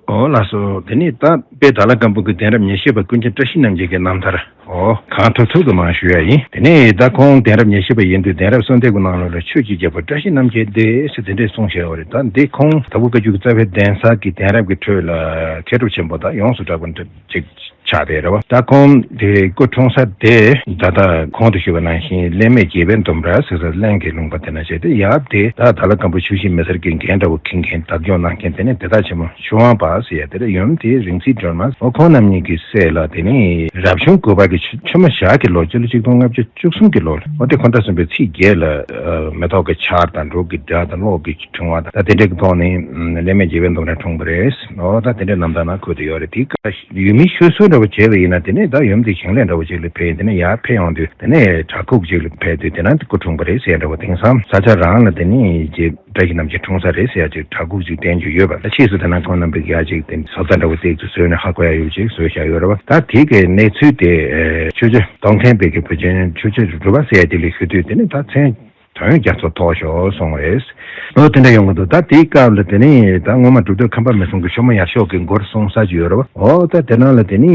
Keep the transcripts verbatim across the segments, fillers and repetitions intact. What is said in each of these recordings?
ཨོ་ལགས་སོ། དེ་ནས་ད་དཔལ་དྭགས་ལྷ་སྒམ་པོ་གི་གདན་རབས་ཉེར་བཞི་པ་ཀུན་མཁྱེན་བཀྲ་ཤིས་རྣམ་རྒྱལ་གྱི་རྣམ་ཐར། ཨོ་གང་ཐུབ་ཐུབ་ཀྱི་མར་ཞུ་ཡ་ཡིན། དེ་ནས་ད་ཁོང་གདན་རབས་ཉེར་བཞི་པ་ཡིན་དུས་གདན་རབས་གསོལ་འདེབས་ཀྱི་ནང་ལོགས་ལ་ཆོས་ཀྱི་རྒྱལ་པོ་བཀྲ་ཤིས་རྣམ་རྒྱལ་འདི་ཟེར་དེ་འདྲས་གསུངས་བཞག་པ་རེད། ད་འདི་ཁོང་དྭགས་པོ་བཀའ་བརྒྱུད་ཀྱི་རྩ་བའི་གདན་ས་གི་གདན་རབས་ཀྱི་ཁྲོད་ལ་མཁས་གྲུབ་ཆེན་པོ་དང་ཡོངས་སུ་གྲགས་པ་འདྲ་ཅིག་ཆགས་བསྡད་རེད་བ། ད་ཁོང་དེ་སྐུ་འཁྲུངས་ས་དེ་ད་ལྟ་གོང་དུ་ཞུས་པ་ནང་བཞིན་གླེ་མེད་དགྱེས་པའི་ལྡུམ་ར་ཟེར་སའི་གླིང་གི་ལུང་པ་དེ་ན་བྱས་ཏེ། ཡབ་དེ་ད་དྭགས་ལྷ་སྒམ་པོ་ཆུ་བཞི་མི་སེར་གྱི་འགན་འདྲ་བོ་འཁྱེར་མཁན་བདག་སྐྱོང་གནང་མཁན་དེ་ནས་དེ་དག་ཆེན་མོ་ཆོས་དབང་པ་ཟེར་ཡ་དེ་རེད། ཡུམ་དེ་རིང་བསྲེལ་སྒྲོལ་མ། ཨོ་ཁོང་རྣམ་གཉིས་ཀྱི་སྲས་ལ་དེ་ནས་རབ་བྱུང་དགུ་པ་གི་ཆུ་ཆུ་མོ་ཞག་གི་ལོ་སྤྱི་ལོ་ཆིག་སྟོང་ལྔ་བརྒྱ་བཅུ་གསུམ་གྱི་ལོ་ལ། ཨོ་དེ་འཁོར་ཐག་ཟིན་པའི་ཚེས་བརྒྱད་ལ་ཨ་མེ་ཏོག་གི་ཆར་དང་འབྲུག་གི་སྒྲ་དང་གློག་གི་ཕྲེང་བ་དང་ད་དེ་འདྲའི་ཐོག་ནས་ཨ་གླེ་མེད་དགྱེས་པའི་ལྡུམ་ར་འཁྲུངས་པ་རེད། ཨོ་ད་དེ་འདྲའི་རྣམ་ཐར་ནང་འཁོད་དུ་ཡོད་རེད། དེའི་སྐབས་ཡུལ་མིའི་ཤོད་སྲོལ་འདྲ་བོ་བྱས་པ་ཡིན་ན། དེ་ནས་ད་ཡུམ་དེ་ཞིང་ལས་འདྲ་བོ་ཅིག་ལ་ཕེབས་ཡིན། དེ་ནས་ཡར་ཕེབས་ཡོང་དུས་དེ་ནས་བྲག་ཕུག་ཅིག་ལ་ཕེབས་དུས་དེ་ན་སྐུ་འཁྲུངས་པ་རེད་ཟེར་འདྲ་བོ། དེང་སང་ས་ཆ་རང་ལ་དེ་ནས་རྗེ་བཀྲ་ཤིས་རྣམ་རྒྱལ་འཁྲུངས་ས་རེད་ཟེར་ཡ་ཅིག་བྲག་ཕུག་ཅིག་བསྟན་རྒྱུ་ཡོད་པ། ད་ཕྱིས་སུ་དེ་ན་ཁོང་རྣམ་པས་ཡ་ཅིག་དེ་བཟོ་ལྟ་འདྲ་བོ་ཏིག་ཏུ་བཟོས་ནས་ཧ་གོ་ཡ་ཡོད་ཅིག་བཟོས་བཞག་ཡོད་རེད་བ། ད་དེ་གའི་གནས་ཚུལ་དེ་ཆོས་རྗེ་སྟོང་མཁན་པའི་གི་བུ་ཆེན་ཆོས་རྗེ་འབྲུག་པ་ཟེར་ཡ་དེ་ལ་ཞུ་དུས་དེ་ནས་ད་མཚན་དོན་རྒྱ་མཚོ་ཐོགས་ཤོག་གསུངས་རེད། ཨོ་དེ་འདྲ་ཡོང་གི་འདུག་ད་དེའི་སྐབས་ལ་དེ་ནས་ད་སྔོན་མ་གྲུབ་ཐོབ་ཁམས་པ་མི་གསུམ་གྱི་ཤོ་མོ་ཡར་ཤོག་གི་མགོར་གསུངས་ས་ཅིག་ཡོད་རེད་བ། ཨོ་ད་དེ་ནང་ལ་དེ་ནས་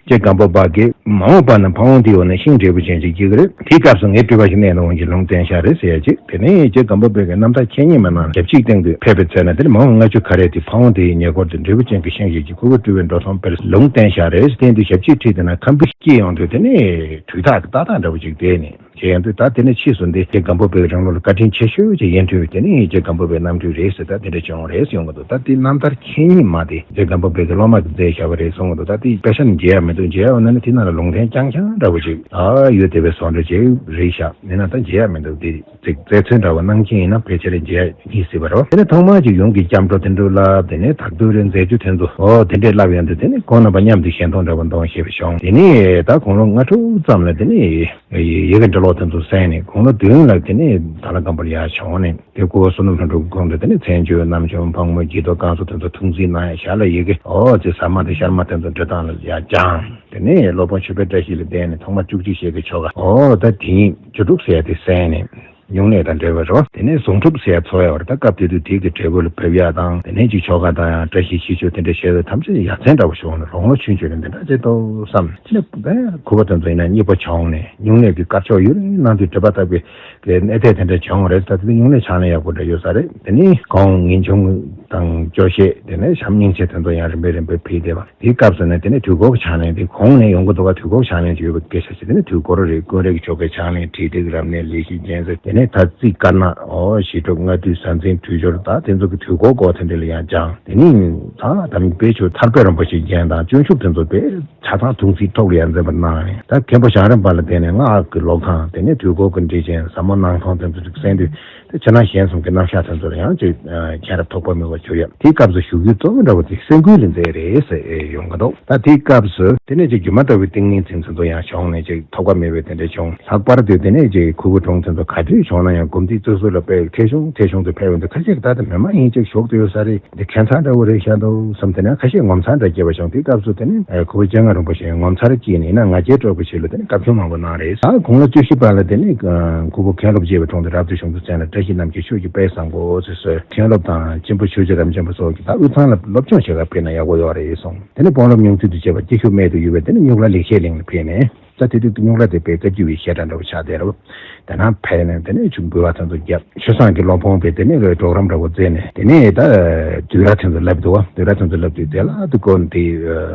རྗེ་སྒམ་པོ་པ་གིས་མ་འོངས་པ་ན་ཕ་བོང་དེའི་འོག་ན་ཤིང་འབྲས་བུ་ཅན་ཅིག་སྐྱེ་གི་རེད། དེའི་སྐབས་སུ་ངའི་སྤྲུལ་པ་ཞིག་གནས་ན་འོང་གི་ལུང་བསྟན་བཞག་རེད་ཟེར་ཡ་ཅིག་དེ་ནས་རྗེ་སྒམ་པོ་པའི་གི་རྣམ་ཐར་ཁེ་ཉིན་མ་ནང་ཞབས་ཕྱི་སྟེང་དུ་ཕེབས་པའི་ཚེ་ན་དེ་ནས་མ་འོངས་ལྔ་བཅུ་ཁ་རེ་དེ་ཕ་བོང་དེའི་ཉེ་འཁོར་དུ་འབྲས་བུ་ཅན་ཞིག་གི་ཁུ་བོ་སྤྲུལ་པའི་འགྲོ་སོང་སྤེལ་ལུང་བསྟན་བཞག་རེད། དེ་དུས་ཞབས་ཕྱི་ཁྲིད་དེ་ན་ཁམ་བུ་སྐྱེས་ཡོང་དུས་དེ་ནས་དུས་རྟག་གི་ཏག་ཏག་འདྲ་བོ་ཅིག་བསྡད་ནས། བྱས་ཡོང་དུས་ད་དེ་ནས་ཕྱིས་སུ་འདི་རྗེ་སྒམ་པོ་པའི་རིང་ལུགས་ལ་བཀའ་དྲིན་ཆེ་ཤོས་ཀྱི་ཡིན་དུས་དེ་ནས་རྗེ་སྒམ་པོ་པའི་རྣམ་སྤྲུལ་རེད་ཟེར། ད་དེ་འདྲ་བྱུང་རེད་ཡོང་གི་འདུག་ད་དེ་རྣམ་ཐར་ཁེ་ཉིན་མ་དེ་རྗེ་སྒམ་པོ་པའི་གི་སློབ་མ་གིས་མཛད་བཞག་པ་རེད་གསུང་གི་འདུག་ད་དེ་དཔེ་ཆ་ནས་མཇལ་ཡ་མི་འདུག་མཇལ་ཡ་ཡོད་ན་ནི་དེ་ནང་ལ་ལུང་བསྟན་རྐྱང་རྐྱང་འདྲ་བོ་ཅིག་ཨ་ཡོད་བསྡད་པའི་བཟོ་འདྲ་ཅིག་རེད་ཤག་མིན་ན་ད་མཇལ་ཡ་མི་འདུག་དེ་ཅིག་མཛད་ཚུལ་འདྲ་བ་གནང་མཁན་ཡིན་ན་ཕལ་ཆེར་མཇལ་ཡ་རྙེད་སྲིད་པ་རེད་བ། དེ་ནས་ཐོག་མར་ཅིག་ཡུམ་གྱི་སྐྱབས་འགྲོ་དེ་འདྲ་ལ་དེ་ནས་དྭགས་བསྟོད་རེ་མཛད་རྒྱུ་དེ་ཚོ་ཨོ་དེ་འདྲས་ལབ་ཡོང་དུས་དེ་ནས་ཁོང་རྣམ་པ་མཉམ་དུ་ཞལ་མཐོང་འདྲ་བ་གཏོང་ཤེས་པ་བྱུང་། དེ་ནས་ད་དགུང་ལོ་ལྔ་དྲུག་ཙམ་ལ་དེ་ནས། ཡི་གེ་འབྲི་ཀློག་དེ་ཚོ་གསན་ནས་དགུང་ལོ་བདུན་ལ་དེ་ནས་དྭགས་ལྷ་སྒམ་པོ་ལ་ཡར་བྱོན་ནས་དེ་སྐུ་བོ་བསོད་ནམས་ལྷུན་གྲུབ་ཀྱི་དགུང་དུ་དེ་ནས་མཚན་བརྗོད་རྣམ་འཇོམས་ཕག་མོ་འགྱེད་ལྡོག་བསྐང་གསོ་དེ་ཚོ་ཐུགས་འཛིན་གནང་ཡ། ཞར་ལ་ཡི་གེ་ཨོ་ཙི་ཟ་མ་དང་ཤར་མ་དེ་ཚོ་འབྲི་སྟངས་ལ་ཡར་སྦྱངས། དེ་ནས་སློབ་དཔོན་ཆོས་དཔལ་བཀྲ་ཤིས་ལ་བསྡད་ནས་ཐོག་མར་བཅུ་གཅིག་ཞལ་གྱི་ཆོ་ག་ཨོ་ད་དེ་ཉིད་བཅུ་དྲུག་ཟེར་ཡ་དེ་གསན་ནས་སྨྱུང་གནས་དང་འབྲེལ་བའི་རོ། དེ་ནས་གཟུངས་སྒྲུབ་ཟེར་ཡ་ཚོགས་ཡ་བར་ད་སྐབས་དེ་དུས་དེ་གི་འབྲས་བུ་ལ་ཕེབས་ཡ་དང་དེ་ནས་ཅིག་ཆོ་ག་དང་ཡང་བཀྲ་ཤིས་ཤིས་བརྗོད་དེ་འདྲ་བྱས་ཏེ་ཐམས་ཅད་ཡ་མཚན་འདྲ་བོ་བྱུང་ནས་རང་ལོ་ཆུང་ཆུང་ནས་འདི་འདྲ་བྱེད་དོ་བསམ། དེ་ནས་ཁུ་བ་དེ་ཚོ་ཡིན་ན་གཉིས་པོ་བྱུང་ནས་སྨྱུང་གནས་ཀྱི་དཀར་ཕྱོགས་ཡུན་རིང་གནང་དུས་སྒྲིབ་པ་དག་པའི་གནས་ཐད་དེ་འདྲ་བྱུང་རེད། ད་དེ་སྨྱུང་གནས་ཕྱག་ལེན་ཡག་པོ་འདྲ་ཡོད་ས་རེད། དེ་ནས་གོང་ངེས་འབྱུང་དང་སྐྱོ་ཤས་དེ་ནས་བྱམས་སྙིང་རྗེ་དེ་ཚོ་ཡང་རིམ་པས་རིམ་པས་ཕུལ་བསྡད་པ། དེའི་སྐབས་སུ་ནས་དེ་ནས་དུས་འཁོར་གྱི་ཕྱག་ལེན་དེ་གོང་ནས་ཡོང་གི་འདུག་ག་དུས་འཁོར་གྱི་ཕྱག་ལེན་དུ་ཡོད་པའི་སྐད་ཆ་ཞིག་དེ་ནས་དུས་འཁོར་རེད། ཀུན་རིག་ཆོ་གའི་ཕྱག་ལེན་བྲིས་སྟེགས་རབ་གནས་ལས་བཞི་རྒྱལ་མཚན་དེ་ནས་ཐ་ཚིག་དཀར་ནག་ཨོ་ཞི་ཁྲོ་ལྔ་བདུན་ཟང་ཟིང་འཁྲུལ་སྦྱོར་ད་དེ་ཚོ་གི་དུས་འཁོར་སྐོར་དེ་འདྲ་ལ་ཡང་སྦྱངས། དེ་ནས་ད་དམ་པའི་ཆོས་ཐར་པའི་རིན་པོ་ཆེའི་རྒྱན་དང་སྤྱོད་འཇུག་དེ་ཚོ་དཔེ་ཆ་ཚང་ཐུགས་བརྩེའི་ཐོག་ལ་ཡར་འཛིན་པ་གནང་ནས་ད་མཁན་པོ་བྱང་རིམ་པ་ལ་བརྟེན་ནས་སྔགས་ཀྱི་ལོ་གང་དེ་ནས་དུས་འཁོར་གྱི་འགྲེལ་ཆེན་ཟབ་མོ་སྣང་སྟོང་དེ་ཚོ་ཞིག་གསན་དུས། དེ་ཕྱི་ནང་གཞན་གསུམ་གྱི་རྣམ་གཞག་དེ་ཚོར་ཡང་ཅིག་མཁྱེན་རབ་ཐོགས་པ་མེད་པ་གྱུར་ཡོད། དེའི་སྐབས་སུ་བཞུགས་ཡུལ་གཙོ་བོ་འདྲ་བོ་དེ་སེ་འགུལ་ལ་མཛད་རེད་ཟེར་ཡོང་གི་འདུག་ད་དེའི་སྐབས་སུ་དེ་ནས་ཅིག་སྒྱུ་མ་ལྟ་བུའི་ཏིང་ངེ་འཛིན་དེ་ཚོ་ཡང་བྱུང་ནས་ཅིག་ཐོགས་པ་མེད་པའི་དེ་འདྲ་བྱུང་། ལྷག་པར་དུ་དེ་ནས་ཅིག་ཁུ་བོ་གྲོང་དེ་ཚོ་ག་དུས་བྱུང་ན་ཡང་དགོན་སྡེ་སོ་སོ་ལ་དཔེ་ཐེ་ཆུང་ཐེ་ཆུང་དུ་ཕེབས་ཡོང་དུས་ཁ་ཤས་ཀྱིས་ད་ལྟ་མི་མ་ཡིན་ཅིག་ཞོག་ཏུ་ཡོད་ས་རེད། འདི་ཁྱད་མཚར་འདྲ་བོ་རེད་ཤག་འདུག་བསམ། དེ་ནས་ཁ་ཤས་ངོ་མཚར་འདྲ་སྐྱེས་པ་བྱུང་། དེའི་སྐབས་སུ་དེ་ནས་ཁུ་བོ་སྤྱན་སྔ་རིན་པོ་ཆེ་ངོ་མཚར་སྐྱེས་ནས་ཡིན་ན་ང་རྒྱལ་སྤྲོག་པའི་ཆེད་ལ་དེ་ནས་བཀའ་བཀྱོན་མང་པོ་གནང་རེད། ད་དགུང་ལོ་བཅུ་བཞི་པ་ལ་དེ་ནས་ཁུ་བོ་མཁན་སློབ་ཅེས་པའི་དྲུང་དུ་རབ་ཏུ་བྱུང་དུས་ཙམ་ལ་བཀྲ་ཤིས་རྣམ་རྒྱལ་ཆོས་ཀྱི་དཔལ་བཟང་པོ་ཟེར་སོས་མཁན་སློབ་དང་གཅེན་པོ་ཆོས་རྗེ་རབ་འབྱམས་པ་སོགས་ཀྱིས་ད་དབུས་གཙང་ལ་སློབ་སྦྱོང་བྱེད་གར་ཕེབས་ན་ཡག་པོ་ཡོད་རེད་གསུངས། དེ་ནས་དཔོན་སློབ་སྨྱུང་ཚུལ་དུ་བྱས་པ་སྐྱིད་ཤོད་སྨད་དུ་ཡོད་པའི་དེ་ནས་སྨྱུག་ལ་ལེགས་བཤད་གླིང་ལ་ཕེབས་ནས། ད་དེ་དུས་སྨྱུག་ལ་དེ་དཔེ་བཀའ་བརྒྱུད་པའི་བཤད་གྲྭ་འདྲ་བོ་ཆགས་བསྡད་རེད། དེ་ན་ཕེབས་ནས་དེ་ནས་ཆུ་འབུལ་བ་དེ་ཚོ་བརྒྱབ། ཆོས་བཟང་གི་སློབ་དཔོན་པས་དེ་ནས་གྲོགས་རམ་འདྲ་བོ་མཛད་ནས་དེ་ནས་ད་བསྡུས་གྲྭ་དེ་ཚོ་བསླབ་འདུག་བ། བསྡུས་གྲྭ་དེ་ཚོ་བསླབ་དུས་དེ་ལ་དུ་དགོན་དེ་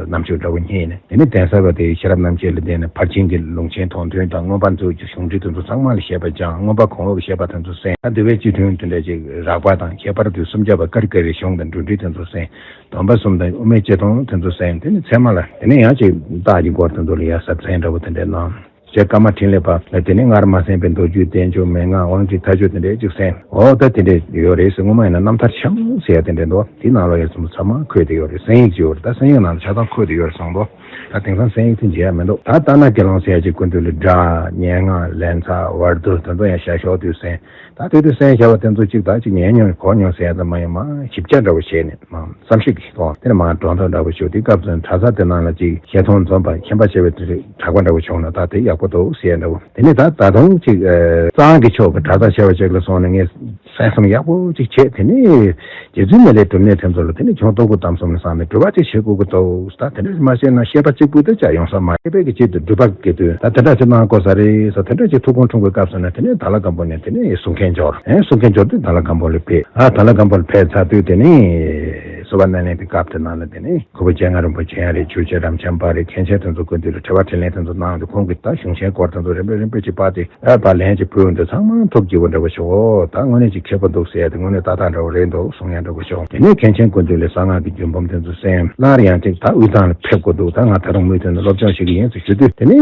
རྣམ་དཔྱོད་འདྲ་བོ་རྙེད་ནས་དེ་ནས་གདན་ས་བ་དེ་ཤེས་རབ་རྣམ་རྒྱལ་ལ་བསྡད་ནས་ཕར་ཕྱིན་གྱི་ལུང་ཆེན་དོན་མཐུན་དང་མངོན་པ་མཛོད་ཀྱི་གཞུང་འགྲེལ་དེ་ཚོ་ཚང་མ་ལ་བཤད་པ་སྦྱངས། མངོན་པ་གོང་འོག་གི་བཤད་པ་དེ་ཚོ་གསན། ད་འདུལ་བའི་སྤྱི་དོན་དེ་འདྲ་ཅིག་རགས་པ་དང་ཁྱད་པར་དུ་སུམ་བརྒྱ་པ་ཀ་རི་ཀ་རི་གཞུང་དང་འགྲོ་འགྲེལ་དེ་ཚོ་གསན། སྡོམ་པ་གསུམ་དང་དབུ་མའི་སྤྱི་དོན་དེ་ཚོ་གསན། དེ་ནས་ཚད་མ་ལ་དེ་ནས་ཡང་ཅིག་རྟགས་ཀྱི་སྐོར་དེ་ཚོ་ལ་ཡང་ཟབ་གསལ་འདྲ་བོ་དེ་འདྲ་གནང་། རྗེ་ཀརྨ་འཕྲིན་ལས་པ་ལ་དེ་ནས་སྔར་མ་གསན་པའི་མདོ་རྒྱུད་བསྟན་བཅོས་མན་ངག་དབང་ཁྲིད་མཐའ་དཔྱོད་དེ་འདྲའི་ཅིག་གསན། འོ་ད་དེ་འདྲས་ཡོད་རེད་ཟེར། སྔོན་མ་ཡིན་ན་རྣམ་ཐར་ཆེན་མོ་ཟེར་ཡ་དེ་འདྲས་འདུག་དེ་ནང་ལ་ཡང་ཚང་མ་འཁོད་དེ་ཡོད་རེད། གསན་ཡིག་ཅིག་ཡོད་རེད། ད་གསན་ཡིག་ནང་ལ་ཆ་ཚང་འཁོད་དེ་ཡོད་རེད་བསམ་འདུག་ད་དེང་སང་གསན་ཡིག་དེ་མཇལ་ཡ་མི་འདུག་ད་ལྟ་ན་དགེ་སློང་ཟེར་ཡ་ཅིག་སྐུ་མདུན་ལ་སྒྲ་སྙན་ངག་ལན་ཚ་བར་དོ་དེ་ཚོ་ཡང་ཞལ་ཤོག་དུས་གསན། ད་དེ་དུས་གསན་བྱ་བ་དེ་ཚོ་གཅིག་ད་ཅིག་ཉན་མྱོང་གོ་མྱོང་ཟེར་ཡ་ཙམ་མ་ཡིན་པར་ཞིབ་ཆ་འདྲ་བོ་བྱས་ནས་མ་བསམ་གཞིག་གི་ཐོག་དེ་ནས་མ་སྒྲོ་འདོགས་འདྲ་བོ་ཞུ། དེ་སྐབས་སུ་གྲྭ་ས་དེ་ནང་ལ་ཅིག་ཞལ་མཐོང་འཛོམས་པ་མཁྱེན་པ་ཆེ་བའི་དེ་རིགས་གྲགས་པ་འདྲ་བོ་བྱུང་ན་ད་དེ་ཡག་པོ་འདུག་ཟེར་ཡ་འདྲ་བོ། དེ་ནས་ད་ད་དུང་ཅིག་གཙང་གི་ཕྱོགས་ཀྱི་གྲྭ་ས་ཆེ་བ་ཅིག་ལ་སོང་ནས་ངས་ གསན་བསམ་ཡག་པོ་ཅིག་བྱས། དེ་ནས་རྗེ་བཙུན་མི་ལའི་སྒྲུབ་གནས་དེ་ཚོ་ལ་དེ་ནས་ཁྱོད་རྟོགས་དགུ་དམ་གསུམ་ལ་བསམ་ནས་སྒྲུབ་པ་ཅིག་བྱེད་དགོས་ཀྱི་འདུག། ད་དེ་འདྲ་མ་བྱས་ན་ཤེས་པ་གཅིག་པུས་དེ་ཅག་ཡོང་ས་མ་རེད། ཤེས་པའི་གི་ཆེད་དུ་སྒྲུབ་པ་དགེ་འདུན་ད་དེ་འདྲ་ཅིག་གནང་དགོས་ས་རེད་ཟེར། དེ་འདྲ་ཅིག་ཐུགས་དགོངས་འཁྲུངས་པའི་སྐབས་སུ་ནས་དེ་ནས་དྭགས་ལྷ་སྒམ་པོ་ནས་དེ་ནས་སྲུང་མཁན་འབྱོར། ཨེ་སྲུང་མཁན་འབྱོར་དུས་དྭགས་ལྷ་སྒམ་པོ་ལ་ཕེབས། ཨ་དྭགས་ལྷ་སྒམ་པོ་ལ་ཕེབས་ཚར་དུས་དེ་ནས་གསོལ་བ་སྣེ་ལེན་གྱི་སྐབས་དེ་ནང་ལ་དེ་ནས་གུ་རུ་སྤྱན་སྔ་རིན་པོ་ཆེ་ཡང་རེད། ཆོས་རྗེ་རབ་འབྱམས་པ་རེད། མཁན་ཆེན་དེ་ཚོ་སྐུ་མདུན་ལ་དྲི་བ་དྲིས་ལན་དེ་ཚོ་གནང་དུས་ཁོང་གིས་ད་གཞུང་ཆེན་སྐོར་དེ་ཚོ་རིམ་པས་རིམ་པས་ཅིག་པར་དེ། ཨ་ད་ལན་ཅིག་ཕུལ་འདི་ཚང་མ་ཐུགས་དགྱེས་པོ་འདྲ་བོ་ཞིག། འོ་ད་དངོས་གནས་ཅིག་མཁས་པོ་འདུག་ཟེར་ཡ་དེ་དངོས་གནས་ཏག་ཏག་འདྲ་བོ་རེད་འདུག་གསུང་ཡ་འདྲ་བོ་ཞིག། དེ་ནས་མཁན་ཆེན་སྐུ་མདུན་ལས་གསང་སྔགས་ཀྱི་རྒྱུད་འབུམ་དེ་ཚོ་གསན། སླར་ཡང་ཅིག་ད་དབུས་གཙང་ལ་ཕེབས་དགོས་འདུག། ད་ང་ད་རུང་མུ་མཐུད་ནས་སློབ་སྦྱོང་བྱེད་ཀྱི་ཡིན་ཟེར་ཞུ་དུས་དེ་ནས་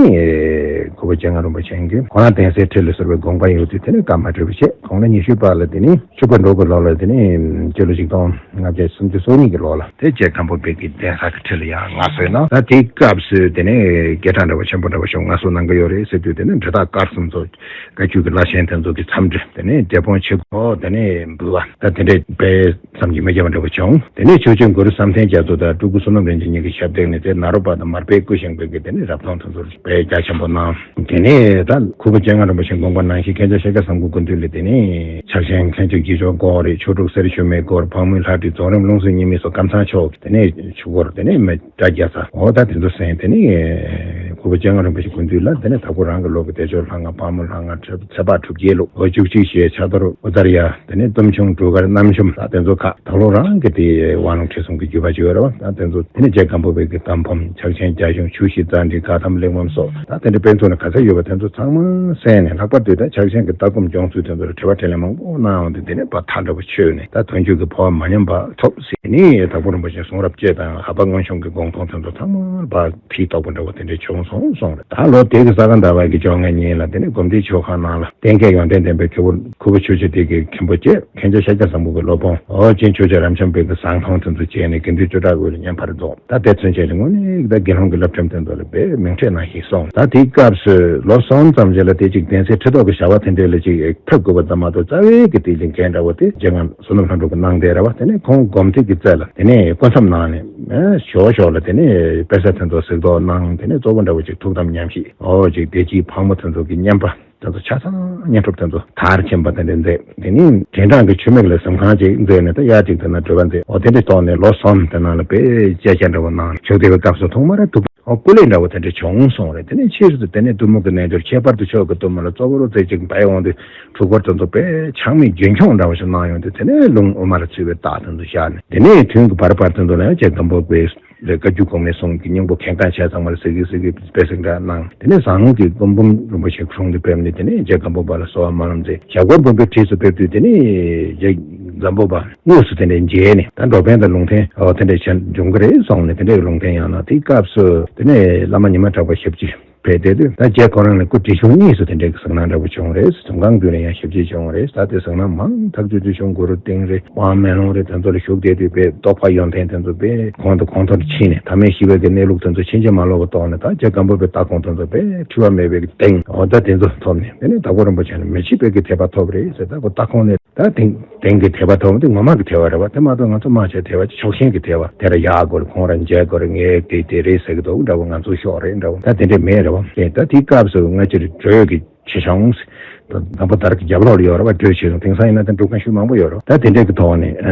གུ་རུ་སྤྱན་སྔ་རིན་པོ་ཆེ་གིས་ཁོ་རང་གདན་སའི་ཁྲི་ལ་གསོལ་བའི་དགོངས་པ་ཡོད་དུས་དེ་ནས་བཀའ་མ་གྲོལ་བ་བྱས། དགུང་ལོ་ཉི་ཤུ་པ་ལ་དེ་ནས་ཆུ་འགོ་འགྲོ་གི་ལོ་ལ་དེ་ནས་སྤྱི་ལོ་ཆིག་སྟོང་ལྔ་བརྒྱ་སུམ་ཅུ་སོ་གཉིས་ཀྱི་ལོ་ལ་དེ་རྗེ་སྒམ་པོ་པའི་གི་གདན་ས་གི་ཁྲི་ལ་ཡང་མངའ་གསོལ་གནང་། ད་དེའི་སྐབས་སུ་དེ་ནས་སྐད་གྲགས་འདྲ་བོ་ཆེན་པོ་འདྲ་བོ་ཞིག་མངའ་གསོལ་གནང་གི་ཡོད་རེད་ཟེར་དུས་དེ་ནས་འབྲི་སྟག་དཀར་གསུམ་ཚོ་བཀའ་བརྒྱུད་ཀྱི་བླ་ཆེན་དེ་ཚོ་གི་འཚམས་འདྲི། དེ་ནས་འབྲས་སྤུངས་ཆོས་སྒོ། དེ་ནས་འབུལ་བ་ད་དེ་འདྲས་དཔེ་བསམ་གྱིས་མི་ཁྱབ་པ་འདྲ་བོ་བྱུང་། དེ་ནས་ཆོས་རྗེ་གུ་རུ་བསམ་གཏན་རྒྱ་མཚོ་དང་སྤྲུལ་སྐུ་བསོད་ནམས་རིན་ཆེན་གཉིས་ཀྱི་ཞབས་སྟེགས་ནས་དེ་ནཱ་རོ་པ་དང་མར་པའི་སྐུ་བཞེངས་པའི་གི་དེ་ནས་རབ་དང་དེ་ཚོར་དཔེ་རྒྱ་ཆེན་པོ་གནང་། དེ་ནས་ད་གུ་རུ་སྤྱན་སྔ་རིན་པོ་ཆེ་དགོངས་པ་གནང་ཞིང་མཁན་ཆེན་ཤཱཀྱ་བཟང་པོ་སྐུ་མདུན་ལས་དེ་ནས་ཕྱག་ཆེན་མཁན་ཆེན་དགེ་མཆོག་སྒོ་རེད། ཆོས་དྲུག་གསེར་ཞུན་མའི་སྒོར་འཕགས་མོའི་ལྷ་བྲིས་རྫོགས་རིམ་ལུང་གསུམ་གཉིས་མེད་སོགས་ཀམ་ཚང་ཕྱོགས་དེ་ནས་ཆུ་སྒོར་དེ་ནས་མི་སྒྲ་རྒྱག་ས། འོ་ད་དེ་ཚོ་གསན། དེ་ནས་གུ་རུ་སྤྱན་སྔ་རིན་པོ་ཆེ་སྐུ་མདུན་ལ་དེ་ནས་དྭགས་པོ་རང་གི་ལུགས་ཀྱི་བདེ་མཆོག་ལྷ་ལྔ་དཔལ་མོ་ལྷ་ལྔ་ཚེ་དཔག་གྲུབ་རྗེས་ལུགས་ལོ་བཅུ་གཅིག་ཞེས་ཕྱག་རྡོར་ཨུ་ཙརྱ། དེ་ནས་གཏུམ་ཆུང་གྲུ་དཀར་རྣམ་གཞུང་། ད་དེ་ཚོ་ཁག་དྭགས་ལུགས་རང་གི་དེ་དབང་ལུང་ཁྲིད་གསུམ་གྱི་བརྒྱུད་པ་ཅིག་ཡོད་རེད་བ། ད་དེ་ཚོ་དེ་ནས་རྗེ་སྒམ་པོ་པའི་གི་གཏམ་ཕམ་ཕྱག་ཆེན་རྒྱ་གཞུང་ཆུ་བཞི་རྩ་འགྲེལ་བཀའ་ཐམ་གླེགས་བམ་སོགས། ད་དེ་འདྲ་དཔེ་མཚོན་ནི་ག་ཚད་ཡོད་པ་དེ་ཚོ་ཚང་མ་གསན་ནས། ལྷག་པར་དུ་ད་ཕྱག་ཆེན་གྱི་ལྟ་སྒོམ་སྦྱོང་ཚུལ་དེ་ཚོ་ལ་དྲི་བ་དྲིས་ལན་མང་པོ་གནང་ཡོང་དུས་དེ་ནས་ཕར་ཐག་འདྲ་པོ་ཆོད་ནས་ད་དོན་བརྒྱུད་ཀྱི་འཕོ་བ་མ་ཉམས་པ་ཐོབ་ཟེར་ནས། དྭགས་པོ་རིན་པོ་ཆེ་གསུང་རབ་བཅས་དང་ཧ་པ་མངོན་ཤུགས་ཀྱི་དགོངས་དོན་དེ་ཚོ་ཚང་མ་ཕར་ཕྱིས་རྟོགས་པ་འདྲ་བོ་དེ་འདྲ་བྱུང་སོང་གསུངས་རེད། ད་ལོ་དེ་གི་ས་ག་ཟླ་བ་གི་བཅོ་ལྔ་ཉིན་ལ་དེ་ནས་སྒོམ་སྡེ་ཆོས་ཁང་ནང་ལ་བསྟན་རྒྱས་ཡོན་ཏན་ལྡན་པའི་མཁན་པོ་ཁུ་བོ་ཆོས་རྗེ་དེ་གི་མཁན་པོ་བཅས་མཁན་ཆེན་ཤཱཀྱ་བཟང་པོ་གི་སློབ་དཔོན་ཨོ་རྒྱན་ཆོས་རྗེ་རབ་འབྱམས་པའི་གི་ཟངས་མཐོང་དེ་ཚོ་བཅས་ནས་དགེ་འདུན་བཅུ་ཕྲག་དབུས་ལ་བསྙེན་པར་རྫོགས། ད་དེ་ཚུན་ཆད་ལ་དངོས་གནས་ད་དགེ་སློང་གི་སློབ་ཁྲིམས་དེ་ཚོ་ལ་དཔེ་མིང་ཁྲེལ་གནང་ཞིག་སོང་། ད་དེའི་སྐབས་སུ་ལོ་གསུམ་ཙམ་རྗེས་ལ་དེ་ཅིག་གདན་སའི་ཁྲི་ཐོག་གི་བྱ་བ་དེ་འདྲ་ལ་ཅིག་ཕེབས་དགོས་པ་ཙམ་མ་གཏོགས་རྩ་བའི་གི་དེ་ལས་འགན་འདྲ་བོ་དེ་རྗེ་སྔོན་བསོད་ནམས་ལྷུན་གྲུབ་ཀྱིས་གནང་བསྡད་རེད་བ། དེ་ནས་ཁོང་སྒོམ་ཐིག་གི་རྩེ་ལ་དེ་ནས་སྐུ་མཚམས་གནང་ནས་ཞོག་ཞོག་ལ་དེ་ནས་དཔེ་ཆ་དེ་ཚོ་གཟིགས་རྟོག་གནང་། དེ་ནས་གཙོ་བོ་འདྲ་བོ་ཅིག་ཐུགས་དམ་ཉམས་ཞིག་ཨོ་ཅིག་བདེ་སྐྱིད་ཕག་མོ་དེ་ཚོ་གི་བསྙེན་པ་དེ་ཚོ་ཆ་ཚང་བསྙེན་སྒྲུབ་དེ་ཚོ་མཐར་ཕྱིན་པ་དེ་འདྲ་མཛད། དེ་ནས་དྲན་དྲངས་ཀྱི་ཆུ་མིག་ལ་གཟིམ་ཁང་ཅིག་མཛད་ནས་ད་ཡར་ཅིག་དེ་ན་སྒྲུབ་པ་མཛད། ཨོ་དེ་འདྲ་ཐོག་ནས་ལོ་གསུམ་དེ་ནང་ལ་དཔེ་དཔྱད་བྱ་འདྲ་བོ་གནང་བཞུགས་བསྡད་པའི་སྐབས་སུ་ཐོག་མར་ཐུགས། ཨོ་སྐུ་ལས་འདྲ་བོ་དེ་འདྲ་བྱུང་སོང་རེད། དེ་ནས་ཕྱིས་སུ་དེ་ནས་གཏུམ་མོ་གི་རྣལ་འབྱོར་ཁྱད་པར་དུ་ཕྱོགས་ཀྱི་གཏུམ་མོ་ལ་གཙོ་བོར་རྩེ་གཅིག་འབད་ཡོང་དུས་འཁྲུལ་འཁོར་དེ་ཚོ་དཔེ་ཆགས་མེད་རྒྱུན་འཁྱོངས་འདྲ་བོ་ཞིག་གནང་ཡོང་དུས་དེ་ནས་ལུང་དབུ་མར་ཚུད་པའི་རྟགས་དེ་ཚོ་ཤར་ནས། དེ་ནས་དུས་ཀྱི་བར་བར་དེ་ཚོ་ལ་ཡང་རྗེ་སྒམ་པོ་པའི་ལས་བཀའ་བརྒྱུད་གོང་མའི་གསུང་གི་སྙིང་པོ་གལ་འགངས་ཆེ་ཚང་མ་ལ་གཟིགས་གི་གཟིགས་གི་དཔེ་གཟིགས་འདྲ་གནང་། དེ་ནས་ཟངས་ལུང་གི་སྐུ་འབུམ་རིན་པོ་ཆེ་དྲུང་དུ་ཕེབས་ནས་དེ་ནས་རྗེ་སྒམ་པོ་པ་ལ་གསོལ་བ་སྨོན་ལམ་མཛད། ཞབས་སྐོར་འབུམ་པའི་བྲིས་སུ་ཕེབས་དུས་དེ་ནས་རྗེ་སྒམ་པོ་པ་དངོས་སུ་དེ་འདྲའི་མཇལ་ནས་ད་འགྲོ་ཕན་དང་ལུང་བསྟན་ཨོ་དེ་འདྲའི་བྱ་འབྱུང་གི་རེད་གསུངས་ནས་དེ་འདྲའི་ལུང་བསྟན་ཡང་གནང་། དེའི་སྐབས་སུ་དེ་ནས་བླ་མ་ཉི་མ་གྲགས་པ་ཞབས་ཕྱི་ཕེབས་བསྡད་དུས་ད་རྗེ་ཁོ་རང་ལ་སྐུ་བགྲེས་གཞུང་གཉིས་སུ་དེ་འདྲའི་གི་གཟིགས་སྣང་འདྲ་པོ་བྱུང་རེད། ཙོང་ཁ་མགོན་ལ་ཡང་ཞབས་ཕྱི་བྱུང་རེད། ད་དེ་གཟིགས་སྣང་མང་ཐག་ཆོད་ཆོད་བྱུང་། གུ་རུ་ཏིང་རེད། དབང་མེ་ལོང་རེད། དེ་ཚོ་ལ་བཞུགས་བསྡད་དུས་དཔེ་རྟོགས་པ་ཡོན་ཏན་དེ་ཚོ་དཔེ་གོང་དུ་གོང་མཐོར་ཕྱིན་ནས་ཐ་མལ་ཤེས་པའི་གི་གནས་ལུགས་དེ་ཚོ་ཕྱིན་ཅི་མ་ལོག་པ་རྟོགས་ནས་ད་རྗེ་སྒམ་པོ་པའི་ལྟ་དགོངས་དེ་ཚོ་དཔེ་འཁྲུལ་བ་མེད་པའི་གི་གདེང་འོ་ད་དེ་ཚོ་ཐོབ་ནས་དེ་ནས་དྭགས་པོ་རིན་པོ་ཆེ་ནས་མི་ཕྱེད་པའི་གི་དད་པ་ཐོབ་རེད་ཟེར། ད་ཁོ་ལྟ་ཁོང་ནས། ད་དེང་དེང་གི་དད་པ་ཐོབ་དེ་ངོ་མ་གི་དད་པ་རེད་བ། དེ་མ་གཏོགས་ང་ཚོ་མ་བྱས་དད་པ་ཕྱོགས་ཞེན་གི་དད་པ་དེ་ར་ཡག་དགོས་རེད། ཁོང་ར་མཇལ་དགོས་རེད། ངས་དེ་དེ་རེད་ཟེར་གི་འདུག་འདྲ་བོ། ང་ཚོ་ཤོག་རེད་འདྲ་བོ། ད་དེ་འདྲས་མེད་རེད་བ། དེ་ད་དེའི་སྐབས་སུ་ང་ཅིར་གྲོས་ཀྱི་ཆེ་ཆུང་དང་པོ་དར་གྱི་རྒྱབ་ལོགས་ལ་ཡོད་རེད་བ། གྲོས་ཆེ་ཆུང་དེང་སང་ཡིན་ན་དེ་འགྲུབ་མཁན་ཤུགས་མང་པོ་ཡོད་རེད་བ། ད་དེ་འདྲས་ཀྱི་ཐོག་ནས་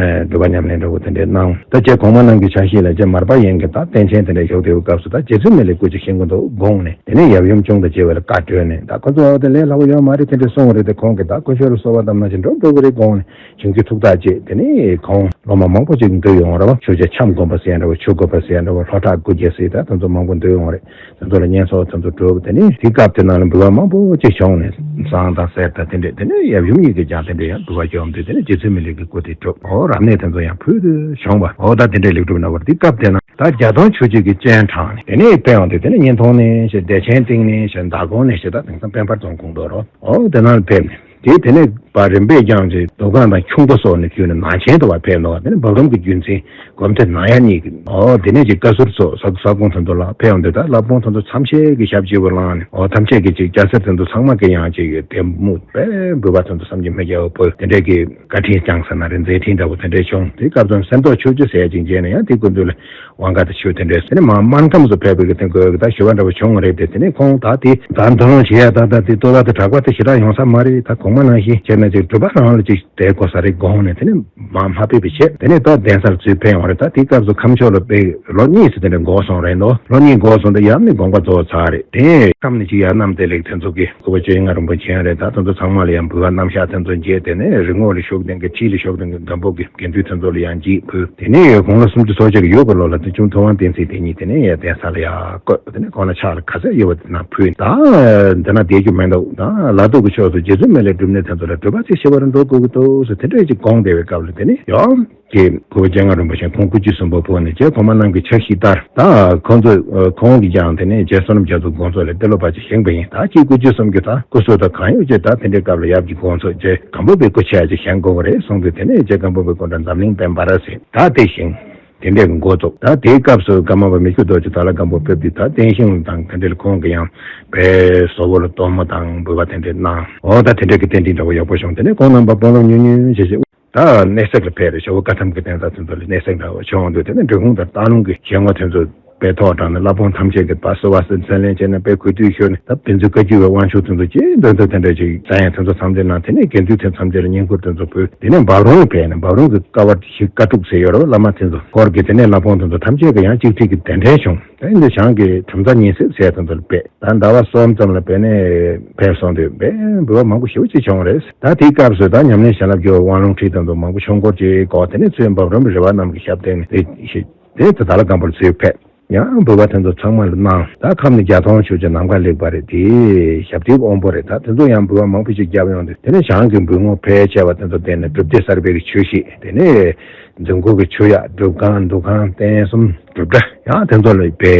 སྒྲུབ་པ་ཉམས་ལེན་འདྲ་བོ་དེ་འདྲས་གནང་། ད་རྗེ་གོང་མ་རྣམས་ཀྱི་ཕྱག་བཞེས་ལ་རྗེ་མར་པ་ཡན་གྱི་ད་རྟེན་ཆེན་དེ་འདྲས་བཞུགས་བསྡད་པའི་སྐབས་སུ་ད་རྗེ་བཙུན་མི་ལའི་སྐུ་ཅིག་བཞེངས་གི་འདུག་དགོངས་ནས། དེ་ནས་ཡབ་ཡུམ་ཆུང་དང་བཅས་པ་ལ་བཀའ་གྲོས་ནས་ད་ཁོ་ཚོ་དེ་ལས་སླ་པོ་ཡོད་མ་རེད་དེ་འདྲས་གསུངས་རེད། དེ་ཁོང་གིས་ད་སྐུ་ཞབས་ལ་གསོལ་བ་བཏབ་ན་ཅི་འགྲོ་འགྲོ་གི་རེད་དགོངས་ནས་བྱུང་རྒྱུ་ཐུགས་ཐག་བཅད། དེ་ནས་ཁོང་སློབ་མ་མང་པོ་ཅིག་འདུས་ཡོང་རེད་བ། ཆོས་རྗེ་འཆམ་སྒོམ་པ་ཟེར་ཡ་འདྲ་བོ། ཆོས་སྒོམ་པ་ཟེར་ཡ་འདྲ་བོ། ལྷོ་བྲག་སྐུ་རྒྱལ་ཟེར་ད་དེ་ཚོ་མང་པོ་འདུས་ཡོང་རེད། དེ་ཚོ་ལ་བསྙེན་སོགས་དེ་ཚོ་གྲུབ། དེ་ནས་དེའི་སྐབས་དེ་ནང་ལ་འབུལ་བ་མང་པོ་ཅིག་བྱུང་ནས་ཟངས་དང་གསེར་དང་དེ་འདྲས། དེ་ནས་ཡབ་ཡུམ་གཉིས་ཀྱིས་ཀྱང་དེ་འདྲས་ཡང་འབུལ་བ་བྱུང་དུས་དེ་ནས་རྗེ་བཙུན་མི་ལའི་གི་སྐུ་དེ་གྲུབ། འོ་རབ་གནས་དེ་ཚོ་ཡང་ཕུལ་དུ་བྱུང་བ། འོ་ད་དེ་འདྲས་ལེགས་གྲུབ་གནང་བར་དེའི་སྐབས་དེ་ན། ད་བརྒྱ་སྟོང་ཆོས་བརྒྱུད་ཀྱི་སྤྱན་དྲངས་ནས་དེ་ནས་ཕེབས་ཡོང་དུས་དེ་ནས་གཉན་ཐོང་ནས་ཞེས་བདེ་ཆེན་སྟེང་ནས་ཞེས་མདང་དགོང་ནས་ཞེས་ད་དེང་སང་དཔལ་འབར་རྫོང་ཁོངས་དུ་རོ། འོ་དེ་ནང་ཕེབས་ནས་དེ་དེ་ནས་པ་རིམ་པས་ཀྱང་ཅིག་འདུ་ཁང་དང་ཁྱུང་པོ་སོགས་ནས་བརྒྱུད་ནས་ནང་ཆེན་དུ་བ་ཕེབས་ནོ། དེ་ནས་འབུམ་རམས་ཀྱི་རྒྱུན་འཛིན་སྒོམ་སྡེ་ནང་ཡ་གཉིས་ཀྱི་འོ་དེ་ནས་ཅིག་བཀའ་ཟུར་སོགས་ས་ས་ཁོངས་དེ་ཚོ་ལ་ཕེབས་ཡོང་དུས་ད་བླ་དཔོན་དེ་ཚོ་མཚམས་ཆད་ཀྱི་ཞབས་སྤྱི་བོ་བླངས་ནས་འོ་ཐམས་ཅད་ཀྱི་ཅིག་སྐྱ་སེར་དེ་ཚོ་ཚང་མ་གི་ཡང་ཅིག་གདམས་ངག་དཔེ་འབུལ་བ་དེ་ཚོ་བསམ་གྱིས་མི་ཁྱབ་པ་དེ་འདྲས་ཀྱི་བཀའ་དྲིན་བསྐྱངས་ཟེར་ན་རེད། མཛད་འཕྲིན་འདྲ་བོ་དེ་འདྲས་བྱུང་། དེའི་སྐབས་སུ་སེམས་རྟོགས་ཆོས་རྗེ་ཟེར་ཡ་ཅིག་མཇལ་ནས་ཡང་དེ་སྐུ་མདུན་ལ། དབང་བཀའ་དང་ཆོས་དེ་འདྲས་ཟེར་ནས་མར་སྨར་ཁམས་སུ་ཕེབས་པའི་གི་དེ་དགོས་གི་ད་ཞུ་བ་འདྲ་བོ་བྱུང་བ་རེད་དེ། དེ་ནས་ཁོང་ད་དེ་ད་འདུལ་བློན་བྱེད་ཡ་ད་ད་དེ་བསྟོད་པ་དེ་གྲགས་པ་དེ་ཞེ་དྲག་ཡོང་ས་མ་རེད། ད་གོང་ ངོ་མ་ནང་བཞིན་བྱས་ན་ཅིག་སྒྲུབ་པ་རང་ལ་ཅིག་དེ་གོ་ས་རེ་དགོངས་ནས་དེ་ནས་མ་མ་ཕེབས་པའི་ཆེད་དེ་ནས་ད་གདན་སར་ཚུར་ཕེབས་ཡོང་རེད། ད་དེའི་སྐབས་སུ་ཁམས་ཕྱོགས་ལ་དཔེ་ལོ་གཉིས་སུ་དེ་འདྲ་འགོར་སོང་རེད་འདུག་ལོ་གཉིས་འགོར་སོང་དུས་ཡབ་ནི་དགོངས་པ་རྫོགས་ཚར་རེད། དེ་ཁམས་ནས་ཅིག་ཡར་རྣམ་དེ་ལེགས་དེ་ཚོ་གི་སྐུ་པ་ཆོས་དབྱིངས་རིན་པོ་ཆེ་རེད། ད་དེ་ཚོ་ཚང་མ་ལ་ཡང་འབུལ་བ་རྣམ་གཞག་དེ་ཚོ་མཇལ། དེ་ནས་རི་ངོགས་ལ་བཞུགས་ལྡན་གྱི་ཁྲི་ལ་བཞུགས་ལྡན་གྱི་སྒམ་པོ་གི་དགེ་འདུན་དེ་ཚོ་ལ་ཡང་འཇིགས་ཕུལ། དེ་ནས་དགུང་ལོ་སུམ་ཅུ་སོ་གཅིག་ཡོད་པའི་ལོ་ལ་དེ་ཆུང་ཐུབ་དབང་བསྟན་འཛིན་དེ་ཉིད་དེ་ནས་ཡར་གདན་ས་ལ་ཡར་བཀོད། དེ་ནས་ཁོང་ལ་ཕྱག་ལ་ག་ཚོད་ཡོད་པ་དེ་རྣམས་ཕུལ། ད་འདི་ན་བསྡད་རྒྱུ་མི་འདུག་ད་ལ་དྭགས་ཀྱི་ཕྱོགས་སུ་རྗེ་བཙུན་མི་ལས་སྒྲུབ་གནས་དེ་ཚོ་ལ་སྒྲུབ་པ་ཅིག་ཞུ་བར་འགྲོ་དགོས་ཀྱི་འདུག་ཟེར་དེ་འདྲ་ཅིག་དགོངས་བསྡད་པའི་སྐབས་ལ་དེ་ནས་ཡང་གི་སྐུ་པ་ཆོས་དབྱིངས་རིན་པོ་ཆེ་ཁོང་སྐུ་རྗེས་གསུམ་པ་བོས་ནས་རྗེ་གོང་མ་རྣམས་ཀྱི་ཕྱག་བཞེས་ལྟར། ད་ཁོང་ཚོས་ཁོང་གིས་ཀྱང་དེ་ནས་རྗེ་བསོད་ནམས་རྒྱ་མཚོ་དགོངས་རྫོགས་ལས་ཏེ་ལོ་པ་ཅིག་བཞེངས་པ་ཡིན། ད་ཁྱེད་སྐུ་རྗེས་གསུམ་གྱི་ད་སྐུ་གསོལ་དང་གང་ཡོད་ཅེས། ད་དེ་འདྲའི་སྐབས་ལ་ཡབ་ཀྱི་དགོངས་རྫོགས་རྗེ་སྒམ་པོ་པའི་སྐུ་ཕྱག་ཅིག་བཞེངས་དགོས་པ་རེད་གསུངས་དུས་དེ་ནས་རྗེ་སྒམ་པོ་པའི་སྐུ་འདྲ་འཛམ་གླིང་པད་འབར་ཟེར་ད་དེ་བཞེངས། དེ་འདྲའི་གི་འགོ་བཙུགས། ད་དེའི་སྐབས་སུ་ཀརྨ་པ་མི་བསྐྱོད་རྡོ་རྗེ་དྭགས་ལྷ་སྒམ་པོ་ཕེབས་དུས་ད་བསྟན་ཤིང་དང་དེ་འདྲའི་ཁོང་གིས་ཡང་དཔེ་བཟོ་བོ་ལ་གཏོར་མ་དང་འབུལ་བ་དེ་འདྲའི་གནང་། འོ་ད་དེ་འདྲའི་གི་རྟེན་འབྲེལ་འདྲ་བོ་ཡག་པོ་བྱུང་། དེ་ནས་ཁོང་རྣམ་པ་དཔོན་སློབ་ཉུང་ཉུང་བྱས་བྱས་ད་གནས་གཟིགས་ལ་ཕེབས་རེད། ཇོ་བོ་བཀའ་ཐམ་གྱི་རྟེན་རྩ་དེ་ཚོ་ལ་གནས་གཟིགས་འདྲ་བོ་བྱུང་འདུག་དེ་ནས་འབྲི་གུང་དང་སྟག་ལུང་གི་ཞལ་ངོ་དེ་ཚོ་དཔེ་ཐོག་དྲངས་ནས་བླ་དཔོན་ཐམས་ཅད་ཀྱིས་ཕར་གསོལ་བ་སྩལ་ལེན་བྱས་ནས་དཔེ་གུས་འདུད་ཞུས་ནས། ད་ཕན་ཚུན་བཀའ་བརྒྱུད་པའི་དབང་ཕྱུག་དེ་ཚོ་ཅིག་འདོན་ཐོས་དེ་འདྲ་ཅིག་བྱ་ཡང་དེ་ཚོ་ཐམས་ཅད་གནང་། དེ་ནས་དགེ་འདུན་དེ་ཐམས་ཅད་ལ་བསྙེན་བཀུར་དེ་ཚོ་ཕུལ། དེ་ནས་འབའ་རོང་ལ་ཕེབས་ནས་འབའ་རོང་གི་ཀ་བ་ཞིག་ཀ་དྲུག་ཟེར་ཡོད་རེད། བླ་མ་དེ་ཚོ་སྐོར་གྱི་དེ་ནས་བླ་དཔོན་དེ་ཚོ་ཐམས་ཅད་ཀྱིས་ཡང་གཅིག་ཁྲིད་ཀྱི་གདན་འདྲེན་བྱུང་། དེ་འདི་བྱང་གི་གྲུབ་མཐའ་ཉི་ཤུ་ཟེར་དེ་ཚོ་ལ་ཕེབས། ད་ཟླ་བ་གསུམ་ཙམ་ལ་ཕེབས་ནས་ཕེབས་སོང་དུས་དཔེ་འབུལ་བ་མང་པོ་ཞེ་པོ་ཅིག་བྱུང་བ་རེད། ད་དེའི་སྐབས་སུ་ད་ཉམས་ལེན་བྱིན་རླབས་རྒྱུ་དབང་ལུང་ཁྲིད་དེ་ཚོ་མང་པོ་བྱུང་སྐོར་ཅིག་གོ། དེ་ནས་ཚུར་འབའ་རོང་གི་རི་བ་རྣམས་ཀྱི་ཞབས་བརྟན་ནས་དེ་ཞིག་དེ་ད་དྭགས་ལྷ་སྒམ་པོར་ཚུར་ཕེབས། ཡང་འབུལ་བ་དེ་ཚོ་ཚང་མ་ལ་གནང་། ད་ཁམས་ནས་བརྒྱ་སྟོང་ཆོས་རྗེ་ནམ་མཁའ་ལེགས་པ་རེད། དེ་ཞབས་སྟེགས་དབང་པོ་རེད། ད་དེ་ཚོ་ཡང་འབུལ་བ་མང་པོ་ཞིག་བརྒྱབ་ཡོང་དུས་དེ་ནས་བྱང་གི་འབུལ་ངོ་ཕལ་ཆེ་བ་དེ་ཚོ་བསྟེན་ནས་སྒྲུབ་སྡེ་གསར་པའི་གི་ཆོས་གཞིས། དེ་ནས་འཛུམ་མགོ་གི་ཆོས་ཡ་སྒྲུབ་ཁང་འདུ་ཁང་རྟེན་གསུམ་སྒྲུབ་གྲྭ་ཡང་དེ་ཚོ་ལ་དཔེ་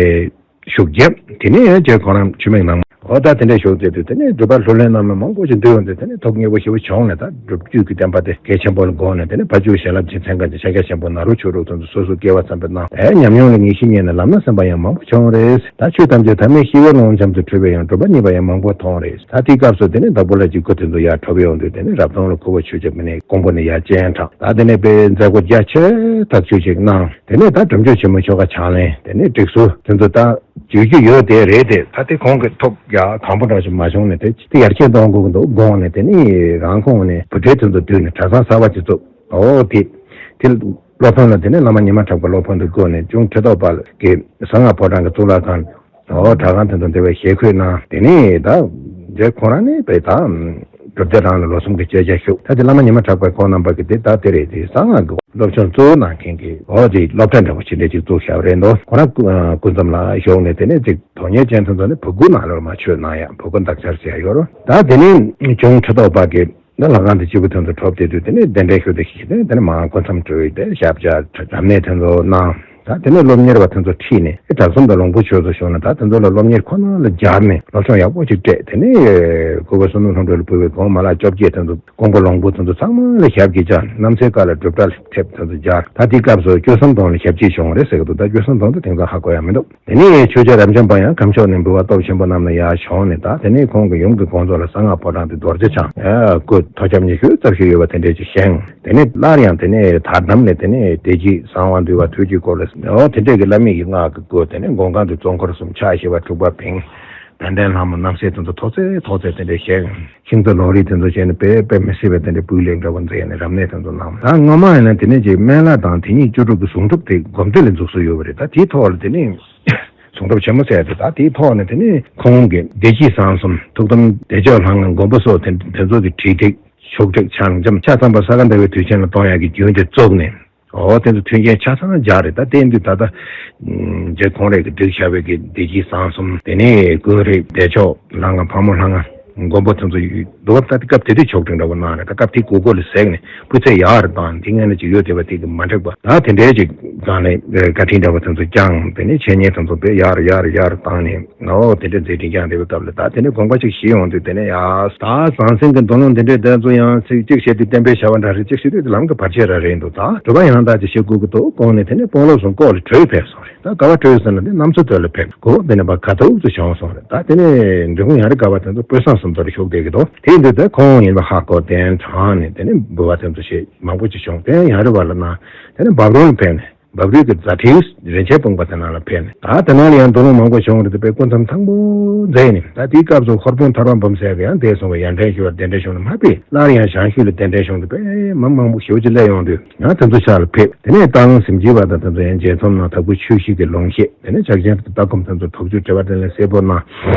ཤུགས་རྒྱབ། དེ་ནས་ཡང་རྗེ་ཁོང་རང་ཆུ་མིག་ནང་འོ་ད་དེ་འདྲ་ཤོག་ཟེར་དུས་དེ་ནས་སྒྲུབ་པ་ལྷུར་ལེན་རྣམས་ལ་མང་པོ་ཞིག་འདུས་ཡོང་དུས་དེ་ནས་ཐུགས་མཉེས་པོ་ཞེ་པོ་བྱུང་ནས། ད་སྒྲུབ་བརྒྱུད་ཀྱི་བསྟན་པ་དེ་གལ་ཆེན་པོ་ལ་དགོངས་ནས་དེ་ནས་ཕ་ཇོ་བྱིན་རླབས་ཀྱི་མཚན་གང་ཅིག་ཕྱག་རྒྱ་ཆེན་པོ་ནཱ་རོ་ཆོས་དྲུག་དེ་ཚོ་སོ་སོ་སྐལ་བ་བསམ་པའི་གནང་། ཨེ་ཉམས་མྱོང་ལ་ངེས་ཤེས་རྙེད་ནས་ལམ་སྣ་ཟིན་པ་ཡང་མང་པོ་བྱུང་རེད། ད་ཆོས་ཐམས་ཅད་ཐ་མལ་ཤེས་པའི་ཀློང་འབྱམས་སུ་འཁྲུལ་པའི་ཡང་སྒྲུབ་པ་རྙེད་པ་ཡང་མང་པོ་མཐོང་རེད། ད་དེའི་སྐབས་སུ་དེ་ནས་དྭགས་པོ་ལྷ་གཅིག་པུ་དེ་ཚོ་ཡར་འཕྲོ་བརླག་ཡོང་དུས་དེ་ནས་རབ་དོང་ལ་ཁུ་བོ་ཆོས་རྗེ་མི་ནས་ཀོང་པོ་ནས་ཡར་སྤྱན་དྲངས། ད་དེ་ནས་དཔེ་མཛད་སྒོ་རྒྱ་ཆེ་ཐག་ཆོད་ཅིག་གནང་། དེ་ནས་ད་གྲུབ་མཆོག་ཆེན་མོ་ཆོ་ག་ཕྱག་ལེན་དེ་ནས་སྒྲིག་སྲོལ་དེ་ཚོ་ད་བརྗོད་རྒྱུ་ཡོད་དེ་རེད་དེ། ད་དེ་ཁོང་གི་ཐོབ་ཡ་དང་པོ་འདྲ་ཞིག་མ་བྱུང་ནས་དེ་དེ་ཡར་རྒྱས་གཏོང་དགོས་ཀྱི་འདུག་དགོངས་ནས་དེ་ནས་རང་ཁོངས་ནས་བུ་ཁྲིད་དེ་ཚོ་བསྡུས་ནས་གྲྭ་ཚང་གསར་པ་ཅིག་བཙུགས། འོ་དེ་དེ་སློབ་དཔོན་ལ་དེ་ནས་བླ་མ་ཉི་མ་གྲགས་པ་སློབ་དཔོན་དུ་བསྐོས་ནས་གཅུང་ཁྲི་ཐོག་པ་གི་གསང་སྔགས་ཕོ་བྲང་གི་གཙུག་ལག་ཁང་། འོ་གྲྭ་ཁང་དེ་ཚོ་འདི་བའི་ཞལ་བཀོད་གནང་། དེ་ནས་ད་རྗེ་ཁོང་རང་ནས་དཔེ་ད་སྒྲུབ་སྡེ་རང་ལ་ལོ་གསུམ་གྱི་སྤྱོད་བྱ་ཞུགས། ད་དེ་བླ་མ་ཉི་མ་གྲགས་པ་ཁོང་རྣམ་པ་གི་དེ་ད་དེ་རེད། དེ་གསང་སྔགས་ཀྱི་སློབ་སྦྱོང་གཙོ་བོ་གནང་མཁན་གྱི་འོ་དེ་སློབ་གྲྭ་འདྲ་བོ་ཅིག་འདྲ་ཅིག་བཙུགས་བཞག་པ་རེད་འདུག་ཁོ་རང་སྐུ་ཨ་སྐུ་མཚམས་ལ་བཞུགས་ནས་དེ་ནས་ཅིག་དོན་གཉེར་ཅན་དེ་ཚོ་ནི་བུ་དགུ་ནང་ལོགས་མ་ཆོད་གནང་ཡ། བུ་དགུ་འདག་ཆར་ཟེར་ཡ་ཡོད་རོ། ད་དེ་ནས་གཅུང་ཁྲི་ཐོག་པ་གི་ད་ལྷ་ཁང་དེ་སྐྱིད་པོ་དེ་ཚོ་གྲུབ་བསྡད་དུས་དེ་ནས་གདན་འདྲེན་ཞུ་བསྡད་ཤིག་དེ་ནས་མར་སྐུ་མཚམས་གྲོལ་ཏེ་ཞབས་བཅགས་རབ་གནས་དེ་ཚོ་གནང་། ད་དེ་ནས་སློབ་གཉེར་བ་དེ་ཚོ་ཁྲིད་ནས་ཨེ་གྲྭ་ཚང་དང་ལུང་པ་ཆོས་ཚོ་བྱུང་ན་ད་དེ་ཚོ་ལ་སློབ་གཉེར་ཁོ་ན་ལ་སྦྱར་ནས་སློབ་སྦྱོང་ཡག་པོ་ཅིག་སྤྲད། དེ་ནས་སྐུ་པར་བསོད་ནམས་ལྷུན་གྲུབ་ལ་ཕུལ་བའི་དགོངས་མ་ལག་བཅོ་བརྒྱད་དེ་ཚོ་ཀོང་པོ་ལུང་པ་དེ་ཚོ་ཚང་མ་ལ་ཞབས་ཀྱིས་བཅགས། རྣམ་སྲས་བཀའ་ལ་སྒྲུབ་གྲྭ་ལ་ཕེབས་དེ་ཚོ་སྦྱར། ད་དེའི་སྐབས་སུ་སྐྱོ་བསམ་སྡོང་ལ་ཞབས་ཕྱི་བྱུང་བ་རེད་ཟེར་གི་འདུག་ད་སྐྱོ་བསམ་སྡོང་དེ་དེང་སང་ཧ་གོ་ཡ་མི་འདུག་དེ་ནས་ཆོས་རྒྱལ་རབ་འབྱམས་པ་ཡང་ཁམས་ཕྱོགས་ནས་འབུལ་བ་སྟོབས་ཆེན་པོ་རྣམས་ལ་ཡར་བྱོན་ནས། ད་དེ་ནས་ཁོང་གི་ཡུམ་གྱི་དགོངས་རྫོགས་ལ་གསང་སྔགས་ཕོ་བྲང་དེ་རྡོ་རྗེ་འཆང་ཡ་སྐུ་ཐོག་ཁྱབ་ཉི་ཤུ་རྩ་བཞི་ཡོད་པ་དེ་འདྲས་ཅིག་བཞེངས། དེ་ནས་སླར་ཡང་དེ་ནས་དར་དམ་ནས་དེ་ནས་བདེ་སྐྱིད་གསང་བ་འདུས་པ་ཐུགས་ཀྱི་སྐོར་ལ་འོ་དེ་འདྲས་ཀྱི་བླ་མེད་ཀྱི་སྔགས་ཀྱི་སྐོར། དེ་ནས་མགོན་ཁང་དུ་གཙོ་འཁོར་གསུམ་ཕྱག་བཞི་པ་འཁྲུགས་པ་བེང་། དད་ལྡན་ལྷ་མོ་རྣམ་སྲས་དེ་ཚོ་ཐོག་བརྩེགས་ཐོག་བརྩེགས་དེ་འདྲས་བཞེངས། ཤིང་རྟ་ལོ་རིས་དེ་ཚོ་བྱས་ནས་དཔེ་དཔེ་མི་སྲིད་པའི་དེ་འདྲའི་སྤུས་ལེགས་འདྲ་བོ་མཛད་ནས་རབ་གནས་དེ་ཚོ་གནང་། ད་སྔོན་མ་ཡིན་ན་དེ་ནས་ཅིག་སྨན་བླ་དང་དེ་ཉིད་བཅུ་དྲུག་གི་གཟུངས་སྒྲུབ་དེ་སྒོམ་སྡེ་ལ་འཛུགས་སྲོལ་ཡོད་པ་རེད། ད་དེའི་ཐོག་ལ་དེ་ནས་གཟུངས་སྒྲུབ་ཆེན་མོ་ཟེར་ཡ་དེ། ད་དེའི་ཐོག་ནས་དེ་ནས་ཁོང་གིས་བདེ་སྐྱིད་གསང་གསུམ་ཐུགས་དམ་བདེ་མཆོག་ལྷ་ལྔ་མགོན་པོ་སོགས་དེ་དེ་ཚོ་གི་བྲིས་བྲིས་ཆོག་བྲིས་ཆ་ལ་འཇམ་ཆ་ཚང་པ་ས་ག་ཟླ་བའི་དུས་ཆེན་ལ་གཏོང་ཡག་གི་རྒྱུན་དེ་བཙུགས་ནས། འོ་དེ་ཚོ་མཐུན་རྐྱེན་ཆ་ཚང་སྦྱར་རེད། ད་བསྟན་དུས་ད་ལྟ་རྗེ་ཁོང་རང་གིས་བསྒྲིགས་བཞག་པའི་གི་བདེ་སྐྱིད་གསང་གསུམ། དེ་ནས་ཀུན་རིག་བདེ་མཆོག་ལྷ་ལྔ་ཕག་མོ་ལྷ་ལྔ་མགོན་པོ་དེ་ཚོ་ཡོད་འདུག་ད་སྐབས་དེ་དུས་ཆོག་ཁྲིགས་འདྲ་བོ་གནང་རེད། ད་སྐབས་དེ་གུ་གུ་ལ་ཟེགས་ནས་སྤུས་ཚད་ཡག་རེ་བཏང་། འདི་སྔོན་ནས་ཅིག་ཡོད་བསྡད་པ་དེ་གི་མ་འགྲིག་པ། ད་དེ་འདྲའི་ཅིག་སྒང་ནས་བཀའ་དྲིན་འདྲ་བོ་དེ་ཚོ་བསྐྱངས། དེ་ནས་འཆད་ཉན་དེ་ཚོ་དཔེ་ཡག་རེ་ཡག་རེ་ཡག་རེ་བཏང་ནས། ཨོ་དེ་འདྲའི་མཛད་འཕྲིན་བསྐྱངས་བསྡད་པའི་སྐབས་ལ། ད་དེ་ནས་དགོངས་པ་ཅིག་ཞུས་ཡོང་དུས་དེ་ནས་ཡ་ད་ཟང་ཟིང་གི་མདོ་ལུང་འདི་འདྲའི་དེ་ཚོ་ཡང་ཚིག་གཅིག་བཤད་དུས་བསྟན་པའི་བྱ་བ་འདྲ་རེད། གཅིག་བཤད་དུས་ལམ་གྱི་བར་ཆད་ར་རེད་འདུག་ད་སྒྲུབ་པ་ཡང་དག་ཅིག་བྱེད་དགོས་ཀྱི་འདུག་དགོངས་ནས་དེ་ནས་དཔོན་སློབ་གསུམ་ལྐོག་ལ་བྲོས་ཕེབས་སོང་རེད། ད་ག་པར་བྲོས་ཟེར་ན་དེ་གནམ་མཚོ་སྟོད་ལ་ཕེབས་དགོས། དེ་ནས་ཕར་ག་ཐུག་ཏུ་བྱུང་སོང་རེད། ད་དེ་ནས་འབྲི་གུང་ཡང་རི་ག་བ་དེ་ཚོ་དཔོན་སྲང་གསུམ་དུ་བཞུགས་བསྡད་ཀྱི་འདུག་དེ་ཡིན་དུས་དེ་ཁོང་ཡིན་པ་ཧ་གོ་གདན་དྲངས་ནས་དེ་ནས་འབུལ་བ་དེ་ཚོ་བྱེད་མང་པོ་ཅིག་བྱུང་། དེ་ཡང་རི་བ་ལ་གནང་། དེ་ནས་འབབ་རོང་ལ་ཕེབས་ནས། འབབ་རུལ་གྱི་རྫ་ཁྲིའུ་རིན་ཆེན་སྤུངས་པ་དེ་ནང་ལ་ཕེབས་ནས། ད་དེ་ནང་ལ་ཡང་མདོ་ལུང་མང་པོ་བྱུང་རེད་དེ། དཔེ་སྐུ་མཚམས་དང་པོ་མཛད་ནས། ད་དེའི་སྐབས་སུ་ཧོར་དཔོན་ཐར་པ་འབུམ་ཟེར་གྱི་ཡང་འདས་སོང་བས། ཡར་འདྲེན་ཞུ་བར་གདན་འདྲེན་ཞུ་ནས་མ་ཕེབས། སླར་ཡང་ཞང་ཞུང་ལ་གདན་འདྲེན་བྱུང་སྟེ། དཔེ་མང་མང་པོ་ཞེ་པོ་ཅིག་སླེབས་ཡོང་དུས། ཡང་དེ་ཚོ་ཕྱག་ལ་ཕེབས། དེ་ནས་སྟག་ལུང་གཟིམ་སྤྱིལ་བ་དང་དེ་ཚོ་ཡང་མཇལ་འཛོམས་གནང་། དྭགས་པོ་ཆོས་ཞུ་གི་ལུང་བཤད། དེ་ནས་ཕྱག་ཆེན་ལྟ་སྒོམ་དེ་ཚོ་དོགས་གཅོད་དྲི་བ་དྲིས་ལན་གསལ་པོ་གནང་།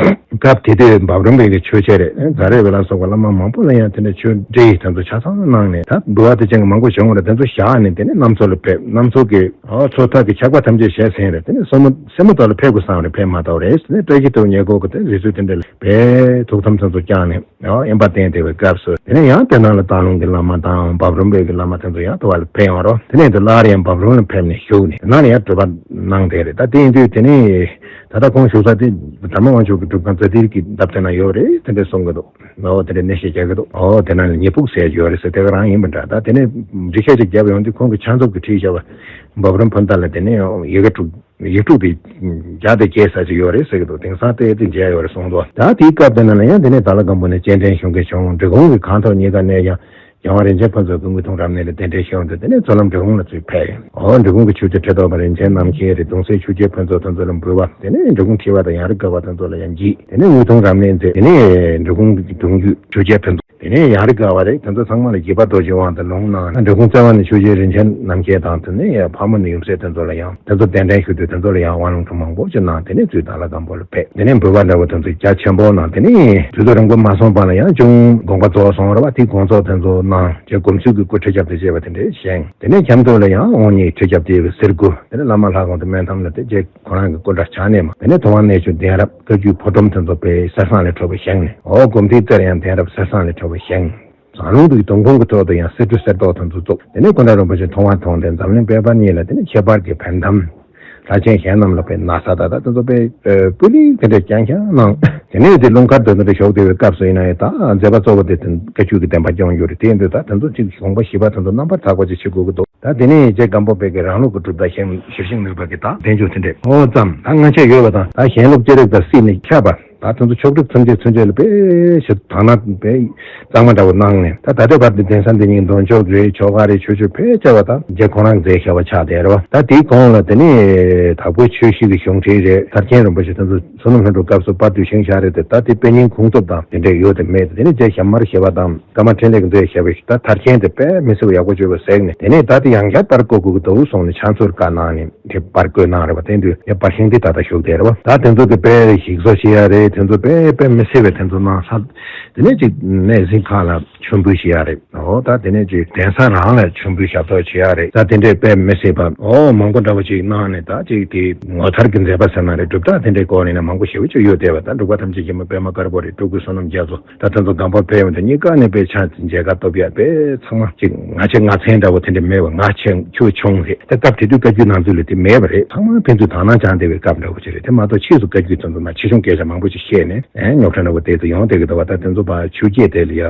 སྐབས་དེ་དུས་འབའ་རོམ་པའི་གི་ཆོས་རྗེ་རེད། རྫ་རས་པ་ལ་སོགས་པ་བླ་མ་མང་པོ་ལ་ཡང་དེ་འདྲ་ཆོས་འབྲེལ་དེ་ཚོ་ཆ་ཚང་གནང་ནས། ད་འབུལ་བ་དེ་ཅན་གྱི་མང་པོ་བྱུང་བ་རེད། དེ་ཚོ་བཞག་ནས་དེ་ནས་གནམ་མཚོ་ལ་ཕེབས། གནམ་མཚོ་གི་ཨོ་མཚོ་ཐོག་གི་ཆགས་པ་ཐམས་ཅད་བཞེས་ཟིན་རེད། དེ་ནས་སྲས་མོ་སྲས་མོ་ཐོག་ལ་ཕེབས་དགོས་བསམ་རེད། ཕེབས་མ་ཐུབ་རེད། དེ་ནས་བཀྲ་ཤིས་ལྟ་བུ་ཉེ་འཁོར་གྱི་དེ་རི་སུལ་དེ་འདྲ་ལ་བས་ཐུགས་དམ་དེ་ཚོ་བསྐྱངས་ནས། ཨོ་དབེན་པ་བསྟེན་བསྡད་པའི་སྐབས་སུ། དེ་ནས་ཡང་དེ་ནང་ལ་སྟག་ལུང་གི་བླ་མ་དང་འབའ་རོམ་པའི་གི་བླ་མ་དེ་ཚོ་ཡང་དུ་བ་ལ་ཕེབས་ཡོང་རོགས། དེ་ནས་དེ་སླར་ཡང་འབའ་རོམ་ལ་ཕེབས་ནས་བཞུགས་ནས། དེ་ནང་ལ་ཡང་སྒྲུབ་པ་གནང་བསྡད་རེད། ད་དེ་ཡིན་དུས་དེ་ནས་ད་ལྟ་ཁོང་བཞུགས་ས་དེ་དར་མ་དབང་ཕྱུག་གི་སྒྲུབ་ཁང་རྩ་ཐིལ་གྱི་འདབས་དེ་ན་ཡོད་རེད། དེ་འདྲ་གསུང་གི་འདུག། ཨོ་དེ་འདྲ་གནས་བཤད་རྒྱག་གི་འདུག། ཨོ་དེ་ན་ལ་ཉི་ཕུག་ཟེར་ཡོད་རེད་ཟེར། དེ་ག་རང་ཡིན་པ་འདྲ། ད་དེ་ནས་འགྲེལ་བཤད་ཅིག་བརྒྱབ་ཡོང་དུས། ཁོང་གི་ཕྱག་མཛུབ་ཀྱིས་བྲིས་བཞག་པ། འབའ་རོམ་ཕུ་མདའ་ལ་དེ་ནས་ཡི་གེ་དྲུག། ཡིག་དྲུག་དེ་བརྒྱ་དེ་བརྒྱད་ཙམ་ཅིག་ཡོད་རེད་ཟེར་གྱི་འདུག། དེང་སང་དེ་དེ་མཇལ་ཡོད་རེད་གསུངས་འདུག། ད་དེའི་སྐབས་དེ་ནང་ལ་ཡང་དེ་ནས་དྭགས་ལྷ་སྒམ་པོ་ནས་སྤྱན་འདྲེན་ཞུ་མཁན་བྱུང་། འབྲི་གུང་གི་གངས་ཐོག་གཉིས་ཀ་ནས་ཡང་རྒྱལ་དབང་རིན་ཆེན་ཕུན་ཚོགས་ཀྱིས་དངོས་མཐོང་རབ་གནས་ལ་གདན་འདྲེན་ཞུས་ཏེ། དེ་ནས་མཚོ་ལམ་འབྲི་གུང་ལ་ཚུར་ཕེབས་ཡོང་། ཨོ་འབྲི་གུང་གི་ཆོས་རྗེ་ཁྲི་ཐོག་པ་རིན་ཆེན་རྣམ་རྒྱལ་རེད། གདུང་སྲས་ཆོས་རྒྱལ་ཕུན་ཚོགས་དེ་ཚོ་ལ་འབུལ་བ། དེ་ནས་འབྲི་གུང་ཁྲི་པ་དང་ཡང་རི་སྒར་པ་དེ་ཚོ་ལ་ཡང་བགྱིས། དེ་ནས་དངོས་མཐོང་རབ་གནས་མཛད། དེ་ནས་འབྲི་གུང་གི་གདུང་བརྒྱུད་ཆོས་རྒྱལ་ཕུན་ཚོགས། དེ་ནས་ཡང་རི་སྒར་པ་རེད། དེ་ཚོ་ཚང་མ་ལ་དགྱེས་པ་རྡོ་རྗེའི་དབང་དང་ལུང་གནང་། འབྲི་གུང་རྩ་བ་ནས་ཆོས་རྗེ་རིན་ཆེན་རྣམ་རྒྱལ་དང་། དེ་ནས་ཕག་མོ་ནས་ཡུམ་སྲས་དེ་ཚོ་ལ་ཡང་། དེ་ཚོ་གདན་འདྲེན་ཞུ་དུས་དེ་ཚོ་ལ་ཡང་དབང་ལུང་ཁྲིད་མང་པོ་ཅིག་གནང་། དེ་ནས་ཚུར་དྭགས་ལྷ་སྒམ་པོ་ལ་ཕེབས། དེ་ནས་འབུལ་བ་འདྲ་བོ་དེ་ཚོ་རྒྱ་ཆེན་པོ་གནང་། དེ་ནས་དུས་ཚོད་རིང་པོ་མ་སོང་བར་ལ་ཡང་ཅུང་དགོངས་པ་རྫོགས་སོང་རེད་བ། དེ་དགོངས་རྫོགས་དེ་ཚོ་གནང་། རྗེ་སྒོམ་ཆུ་གི་སྐུ་ཁྲི་རྒྱབ་དེ་བཞེས་པ་དེ་འདྲ་བཞེངས། དེ་ནས་ཁྱམས་ཐོག་ལ་ཡང་དབང་གཉིས་ཁྲི་རྒྱབ་དེ་གི་གསེར་སྐུ། དེ་ནས་བླ་མ་ལྷ་ཁང་དུ་སྨན་ཐང་ལ་དེ་རྗེ་ཁོ་རང་གི་སྐུ་འདྲ་ཆགས་ནས་མ། དེ་ནས་ཐུབ་དབང་གནས་མཆོག་གདན་རབས་བཀའ་བརྒྱུད་ཕོ་བྲང་དེ་ཚོ་དཔེ་གསེར་ཟངས་ལས་འཕྲོ་བ་བཞེངས་ནས། ཨོ་སྒོམ་ཐིག་རྩེར་ཡང་གདན་རབས་གསེར་ཟངས་ལས་འཕྲོ་བ་བཞེངས། ཟངས་ལུང་གི་དོང་ཁུང་གི་ཐོག་ཏུ་ཡང་གསེར་སྦྲུལ་གསེར་མདོག་དེ་ཚོ་བཙུགས། དེ་ནས་སྐུ་འདྲ་རིན་པོ་ཆེ་ཐུབ་དབང་ཐོབ་སྟེ་འཛམ་གླིང་དཔལ་འབར་གཉིས་ལ་དེ་ནས་ཁྱད་པར་གྱི་ཕན་དམ། ལྷ་ཆེན་གཞན་རྣམས་ལ་དཔེ་ན་བཟའ་ད་ད་དེ་ཚོ་དཔེ་སྤུས་ལེགས་དེ་འདྲ་རྐྱང་རྐྱང་གནང་། དེ་ནས་དེ་ལུང་དཀར་དེ་ཚོ་འདྲ་ཞོགས་དེ་བའི་སྐབས་སུ་ཡིན་ན་ཡང་། ད་མཛད་པ་གཙོ་བོ་དེ་དེ་བཀའ་བརྒྱུད་ཀྱི་བསྟན་པ་སྐྱོང་རྒྱུ་རེད། དེ་ཡིན་དུས་ད་དེ་ཚོ་ཅིག་དགོངས་པ་བཞེས་པ་དེ་ཚོ་རྣམ་པར་དག་པ་ཅིག་བྱེད་དགོས་ཀྱི་འདུག། ད་དེ་ནས་རྗེ་སྒམ་པོ་པའི་གི་རང་ལུགས་ཀྱི་གྲུབ་མཐའ་གཞན་ཞིར་བཞེངས་ནུས་པ་གི་ད་བསྟན་བཅོས་དེ་འདྲས། ཨོ་ཙམ། ད་སྔ་ཆད་ཡོད་པ་དང་། ད་གཞན་ལུགས་ཅི་རིགས་དང་སྲིད་ནས་ཁྱབ་པ། ད་དེ་ཚོ་ཕྱོགས་སྒྲིག་ཚུན་ཆད་ཚུན་ཆད་ལ་དཔེ་ཞིག་དག་སྣང་དཔེ་གཙང་མ་འདྲ་བོ་གནང་ནས། ད་ད་ལྟའི་བར་དུ་གདན་ས་འདི་ཉིད་འདོན་ཆོག་རེད། ཆོ་ག་རེད། ཆོས་སྤྱོད་དཔེ་བྱ་བ་དང་རྗེ་ཁོ་རང་མཛད་བཞག་པ་ཆགས་བསྡད་རེད་བ། ད་དེའི་གོང་ལ་དེ་ནས་དྭགས་པོའི་ཆོས་གཞིས་ཀྱི་གཞུང་ཁྲིད་རེད། ཐར་རྒྱན་རིན་པོ་ཆེ་དེ་ཚོ་བསོད་ནམས་ལྷུན་གྲུབ་སྐབས་སུ་པར་དུ་བཞེངས་བཞག་རེད་དེ། ད་དེ་དཔེ་རྙིང་ཁུངས་ཐུབ་དང་དེ་འདྲས་ཡོད་དེ་མེད་དེ། དེ་ནས་རྗེ་ཞྭ་དམར་ཞེས་པ་དང་། ཀརྨ་འཕྲིན་ལས་ཀྱིས་མཛད་བཞག་པའི་ད་ཐར་རྒྱན་དེ་དཔེ་མི་སྲིད་པ་ཡག་པོ་བྱས་པ་གཟིགས་ནས། དེ་ནས་ད་དེ་ཡང་བསྐྱར་པར་བརྐོ་དགོས་ཀྱི་འདུག་གསུངས་ནས་ཕྱག་མཛུབ་བཀའ་གནང་ནས་དེ་པར་བརྐོས་གནང་རེད་བ། དེ་དུས་དེ་པར་ཤིང་དེ་ད་ལྟ་བཞུགས་བསྡད་རེད་བ། ད་དེ་ཚོ་གི་དཔེ་ཞིག་གསོ་བྱེད་ཡ་རེད། དེ་ཚོ་དཔེ་དཔེ་མི་སྲིད་པའི་དེ་ཚོ་གནང་ས། དེ་ནས་ཅིག་གནས་གཟིམ་ཁང་ལ་མཆོད་འབུལ་བྱེད་ཡ་རེད། འོ་ད་དེ་ནས་ཅིག་གདན་ས་རང་ལ་མཆོད་འབུལ་ཞབས་ཏོག་བྱེད་ཡ་རེད། ད་དེ་འདྲས་དཔེ་མི་སྲིད་པ་ཨོ་མང་པོ་འདྲ་བོ་ཅིག་གནང་ནས། ད་ཅིག་དེ་ངོ་མཚར་གྱི་མཛད་པ་ཟེར་ན་རེད། གྲུབ་རྟགས་དེ་འདྲའི་སྐོར་ནས་ན་མང་པོ་ཞེ་པོ་ཅིག་ཡོད་བསྡད་པ། ད་འབྲུག་པ་ཐམས་ཅད་ཀྱི་མ་པདྨ་དཀར་པོ་རེད། སྤྲུལ་སྐུ་བསོད་ནམས་རྒྱ་མཚོ། ད་དེ་ཚོ་སྒམ་པོར་ཕེབས་ཡོང་དུས་གཉིས་ཀ་ནས་དཔེ་ཕྱག་མཇལ་ཁ་ཐོབ་ཡ་དཔེ་ཚང་མ་ཅིག་ང་ཆེ་ང་མཚན་འདྲ་བོ་དེ་འདྲ་མེད་པ། ང་ཆེ་ཁྱོད་ཆུང་རེད། ད་སྐབས་དེ་དུས་བཀའ་བརྒྱུད་ནང་ཚུད་ལ་དེ་མེད་པ་རེད། ཚང་མ་ཕན་ཚུན་དག་སྣང་སྦྱངས་བསྡད་པའི་སྐབས་འདྲ་བོ་ཅིག་རེད། དེ་མ་གཏོགས་ཕྱིས་སུ་བཀའ་བརྒྱུད་དེ་ཚོ་མ་ཆེ་ཆུང་སྐད་ཆ་མང་པོ་ཅིག་བཤད་ནས། ཨེ་རྙོག་དྲ་འདྲ་བོ་དེ་ཚོ་ཡོང་བསྡད་ཀྱི་འདུག་བ། ད་དེ་ཚོ་ཕར་ཆོས་བརྒྱུད་དེ་ལ་ཡ་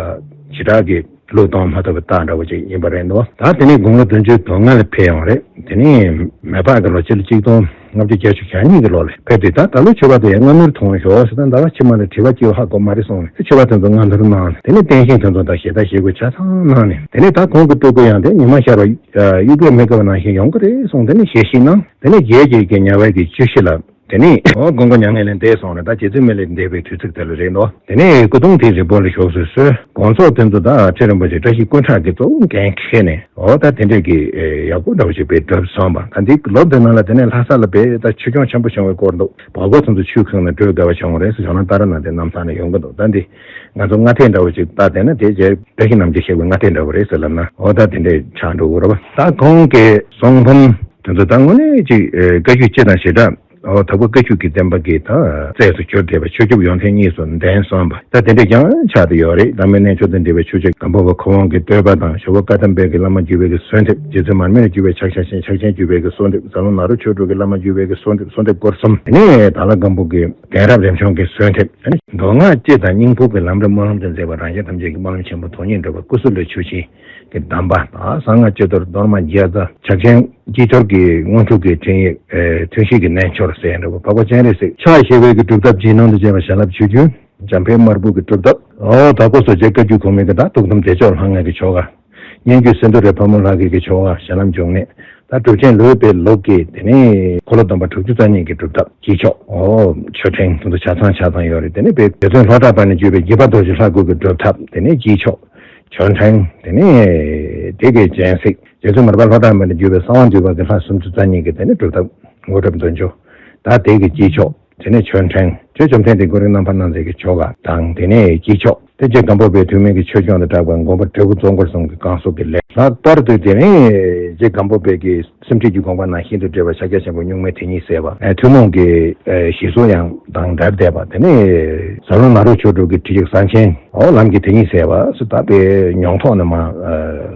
ཞེ་དྲག་གི་བློས་གཏོང་མ་ཐུབ་པའི་རྟགས་འདྲ་བོ་ཅིག་ཡིན་པ་རེད་འདུག། ད་དེ་ནས་དགུང་ལོ་བདུན་ཅུ་དོན་ལྔ་ལ་ཕེབས་ཡོང་རེད། དེ་ནས་མེ་ཕག་གི་ལོ་སྤྱི་ལོ་ཆིག་སྟོང་ལྔ་བརྒྱ་བརྒྱད་ཅུ་གྱ་གཉིས་ཀྱི་ལོ་ལ་ཕེབས་དུས། ད་ད་ལོ་མཆོད་པ་དེ་ཡང་སྔ་སྣུར་ཐོངས་ཤོག་ཟེར། ད་ཟླ་བ་ཕྱི་མ་ལ་དྲི་བ་སྐྱེ་བ་ཧ་གོ་མ་རེད་གསུངས་ནས། མཆོད་པ་དེ་ཚོ་སྔ་སྣུར་གནང་ནས། དེ་ནས་རྟེན་བཞེངས་དེ་ཚོ་དང་ཞལ་ཏ་ཞལ་བཀོད་ཆ་ཚང་གནང་ནས། དེ་ནས་ད་ཁོང་གི་སྤྲུལ་སྐུ་ཡང་དེ་ཉི་མ་ཤར་བ་གཡུ་སྒྲོན་མི་དགའ་བ་ནང་བཞིན་ཡོང་གི་རེད་གསུངས། དེ་ནས་ཞལ་བཞེས་གནང་། དེ་ནས་རྗེ་རྗེ་གི་ཉེ་བའི་གི་བཅུ་བཞི་ལ། དེ་ནས་ཨོ་མགོན་པོ་མྱ་ངན་ལས་འདས་སོང་རེད། ད་རྗེ་བཙུན་མི་ལས་འདས་པའི་དུས་ཚིགས་དེ་ལ་རེད་འདུག། དེ་ནས་སྐུ་གདུང་དེ་རི་བོ་ལ་བཞུགས་སུ་གསོལ། དགོངས་རྫོགས་དེ་ཚོ་ད་ཁྲི་རིན་པོ་ཆེ་བཀྲ་ཤིས་སྐུ་ཕྲེང་གིས་གཙོ་བོ་འགན་འཁྱེར་ནས། ཨོ་ད་དེ་འདྲས་ཀྱི་ཨེ་ཡག་པོ་འདྲ་བོ་ཞིག་དཔེ་གྲུབ་སོང་བ། ད་འདི་ལོ་འདི་ནང་ལ་དེ་ནས་ལྷ་ས་ལ་དཔེ་ད་ཆོས་སྐྱོང་ཆེན་པོ་བྱུང་བའི་སྐོར་འདུག། བར་སྐོར་དེ་ཚོ་ཆོས་ཁང་ནས་སྤྲོད་དགའ་བ་བྱུང་བ་རེད་ཟེར། ཞོགས་ལམ་ཏཱ་ར་ནཱ་ཐའི་རྣམ་ཐར་ནས་ཡོང་གི་འདུག། ད་འདི་ང་ཚོ་སྔ་ཐེངས་འདྲ་བོ་ཞིག་ད་དེ་ན་དེ་རྗེ་བཀྲ་ཤིས་རྣམ་རྒྱལ་གཤེགས་པའི་སྔ་ཐེངས་འདྲ་བོ་རེད་ཟེར་ལབ་ན། ཨོ་ད་དེ་འདྲས་ཆགས་འགྲོ་གི་རེད་བ། ད་ཁོང་གི་གསུང་འབུམ་དེ་ཚོ་ད་དངོས་གནས་ཅིག་ཨེ་བཀའ་བརྒྱུད་སྤྱི་དང་བྱེ་བྲག། ཨོ་དྭགས་པོ་བཀའ་བརྒྱུད་ཀྱི་བསྟན་པ་གི་ད་རྩལ་དུ་གྱུར་བསྡད་པ། ཆོས་སྐྱོབ་ཡོན་ཏན་གཉིས་སུ་ལྡན་སོང་བ། ད་དེ་འདྲ་ཡང་ཆགས་བསྡད་ཡོད་རེད། བླ་མའི་རྣལ་འབྱོར་དང་འབྲེལ་བའི་ཆོས་རྗེ་སྒམ་པོ་པ་ཁོ་དབང་གི་བསྟོད་པ་དང་། ཞྭ་སྒོ་བཀའ་གདམས་པའི་གི་བླ་མ་བརྒྱུད་པའི་གི་གསོལ་འདེབས། རྗེ་བཙུན་མར་མེ་ལ་བརྒྱུད་པའི་ཕྱག་ཕྱག་ཆེན། ཕྱག་ཆེན་བརྒྱུད་པའི་གི་གསོལ་འདེབས། རྫ་ལུང་ནཱ་རོ་ཆོས་དྲུག་གི་བླ་མ་བརྒྱུད་པའི་གི་གསོལ་འདེབས། གསོལ་འདེབས་སྐོར་གསུམ། དེ་ནས་དྭགས་ལྷ་སྒམ་པོ་གི་གདན་རབས་རིམ་བྱོན་གྱི་གསོལ་འདེབས། ཨ་ནི་མདོ་སྔགས་སྤྱི་དང་སྙིང་ཕུགས་ཀྱི་ལམ་རིམ་སྨོན་ལམ་དུ་མཛད་པ། རང་རྒྱལ་ཐམས་ཅད་ཀྱི་སྨོན་ལམ་ཆེན་པོ་དོན་གཉིས་འགྲུབ་པ། སྐུ་གསུང་ཐུགས་ཀྱི་ཆོས་ཆེན་གྱི་གདམས་པ། གསང་སྔགས་སྤྱི་ཏོར་གཏོར་མ་བརྒྱ་རྩ། ཕྱག་ཆེན་དཀྱིལ་འཁོར་གྱི་དངོས་གྲུབ་ཀྱི་འཕྲིན་ཡིག། ཨེ་ཐུན་བཞི་གི་རྣལ་འབྱོར་ཟེར་འདྲ་བོ། འཕགས་པ་སྤྱན་རས་གཟིགས་ཕྱག་བཞི་པའི་གི་སྒྲུབ་ཐབས་རྗེས་གནང་དུ་བྱས་པ་བྱིན་རླབས་ཆོས་བརྒྱུད། འཇམ་དཔལ་དམར་པོ་གི་སྒྲུབ་ཐབས། ཨོ་དྭགས་པོ་སོགས་རྗེ་བཀའ་བརྒྱུད་གོང་མའི་གི་ད་ཐུགས་དམ་བདེ་མཆོག་ལྷང་ངེ་གི་ཆོ་ག། སྙན་བརྒྱུད་སིནྡྷུ་རའི་ཕག་མོ་ལྷ་སྐལ་གྱི་ཆོ་ག། ཞལ་ལམ་འབྱུང་གནས། ད་གྲུབ་ཆེན་ལོ་པའི་ལུགས་ཀྱི་དེ་ནས་འཁོར་ལོ་སྡོམ་པ་དྲུག་ཅུ་རྩ་གཉིས་ཀྱི་སྒྲུབ་ཐབས་དཀྱིལ་ཆོག་ཨོ་མཆོད་ཕྲེང་དེ་ཚོ་ཆ་ཚང་ཆ་ཚང་ཡོད་རེད། དེ་ནས་དཔེ་རྗེ་བཙུན་ལྷོ་བྲག་པ་ནས་བརྒྱུད་པའི་དགྱེས་པ་རྡོ་རྗེ་ལྷ་སྐུ་གི་སྒྲུབ་ཐབས་དེ་ནས་དཀྱིལ་ཆོག་མཆོད་ཕྲེང་དེ་ནས་དེ་གའི་སྤྱན་གཟིགས། རྗེ་བཙུན་མར་པ་ལྷོ་བྲག་པ་ནས་བརྒྱུད་པའི་གསང་བ་འདུས་པ་གི་ལྷ་སུམ་ཅུ་རྩ་གཉིས་ཀྱི་དེ་ནས་སྒྲུབ་ཐབས་དངོས་གྲུབ་མདུན་ཅོག་ད་དེ་གི་དཀྱིལ་ཆོག་དེ་ནས་མཆོད་ཕྲེང་། ཆོས་བཅོམ་ལྡན་འདས་གོ་རིམ་རྣམ་པར་སྣང་མཛད་ཀྱི་ཆོ་ག་དང་དེ་ནས་དཀྱིལ་ཆོག་དེ་རྗེ་སྒམ་པོ་པའི་ཐུན་མིན་གྱི་ཆོས་སྐྱོང་དང་སྦྲགས་པའི་མགོན་པོ་འབྲས་བུ་རྫོགས་འཁོར་གསུམ་གྱི་བསྐང་གསོ་གི་ལས། ལྷག་པར་དུ་དེ་ནས་རྗེ་སྒམ་པོ་པའི་གི་སེམས་ཁྲིད་ཀྱི་དགོངས་པ་ནང་བཞིན་དུ་བགྲོད་པ་ཕྱག་རྒྱ་ཆེན་པོ་གཉུག་མའི་དེ་ཉིད་ཟེར་བ། ཨ་ཐུན་མོང་གི་ཨ་གཞིར་བཟུང་ཡང་དང་འདྲར་བསྡད་པ། དེ་ནས་ཟབ་ལམ་ནཱ་རོ་ཆོས་དྲུག་གི་ཁྲིད་ཡིག་ཟབ་ཆེན་འོ་ལམ་གྱི་དེ་ཉིད་ཟེར་བ་སུ་ད་པའི་མྱོང་ཐོག་ནས་མ་ཨ་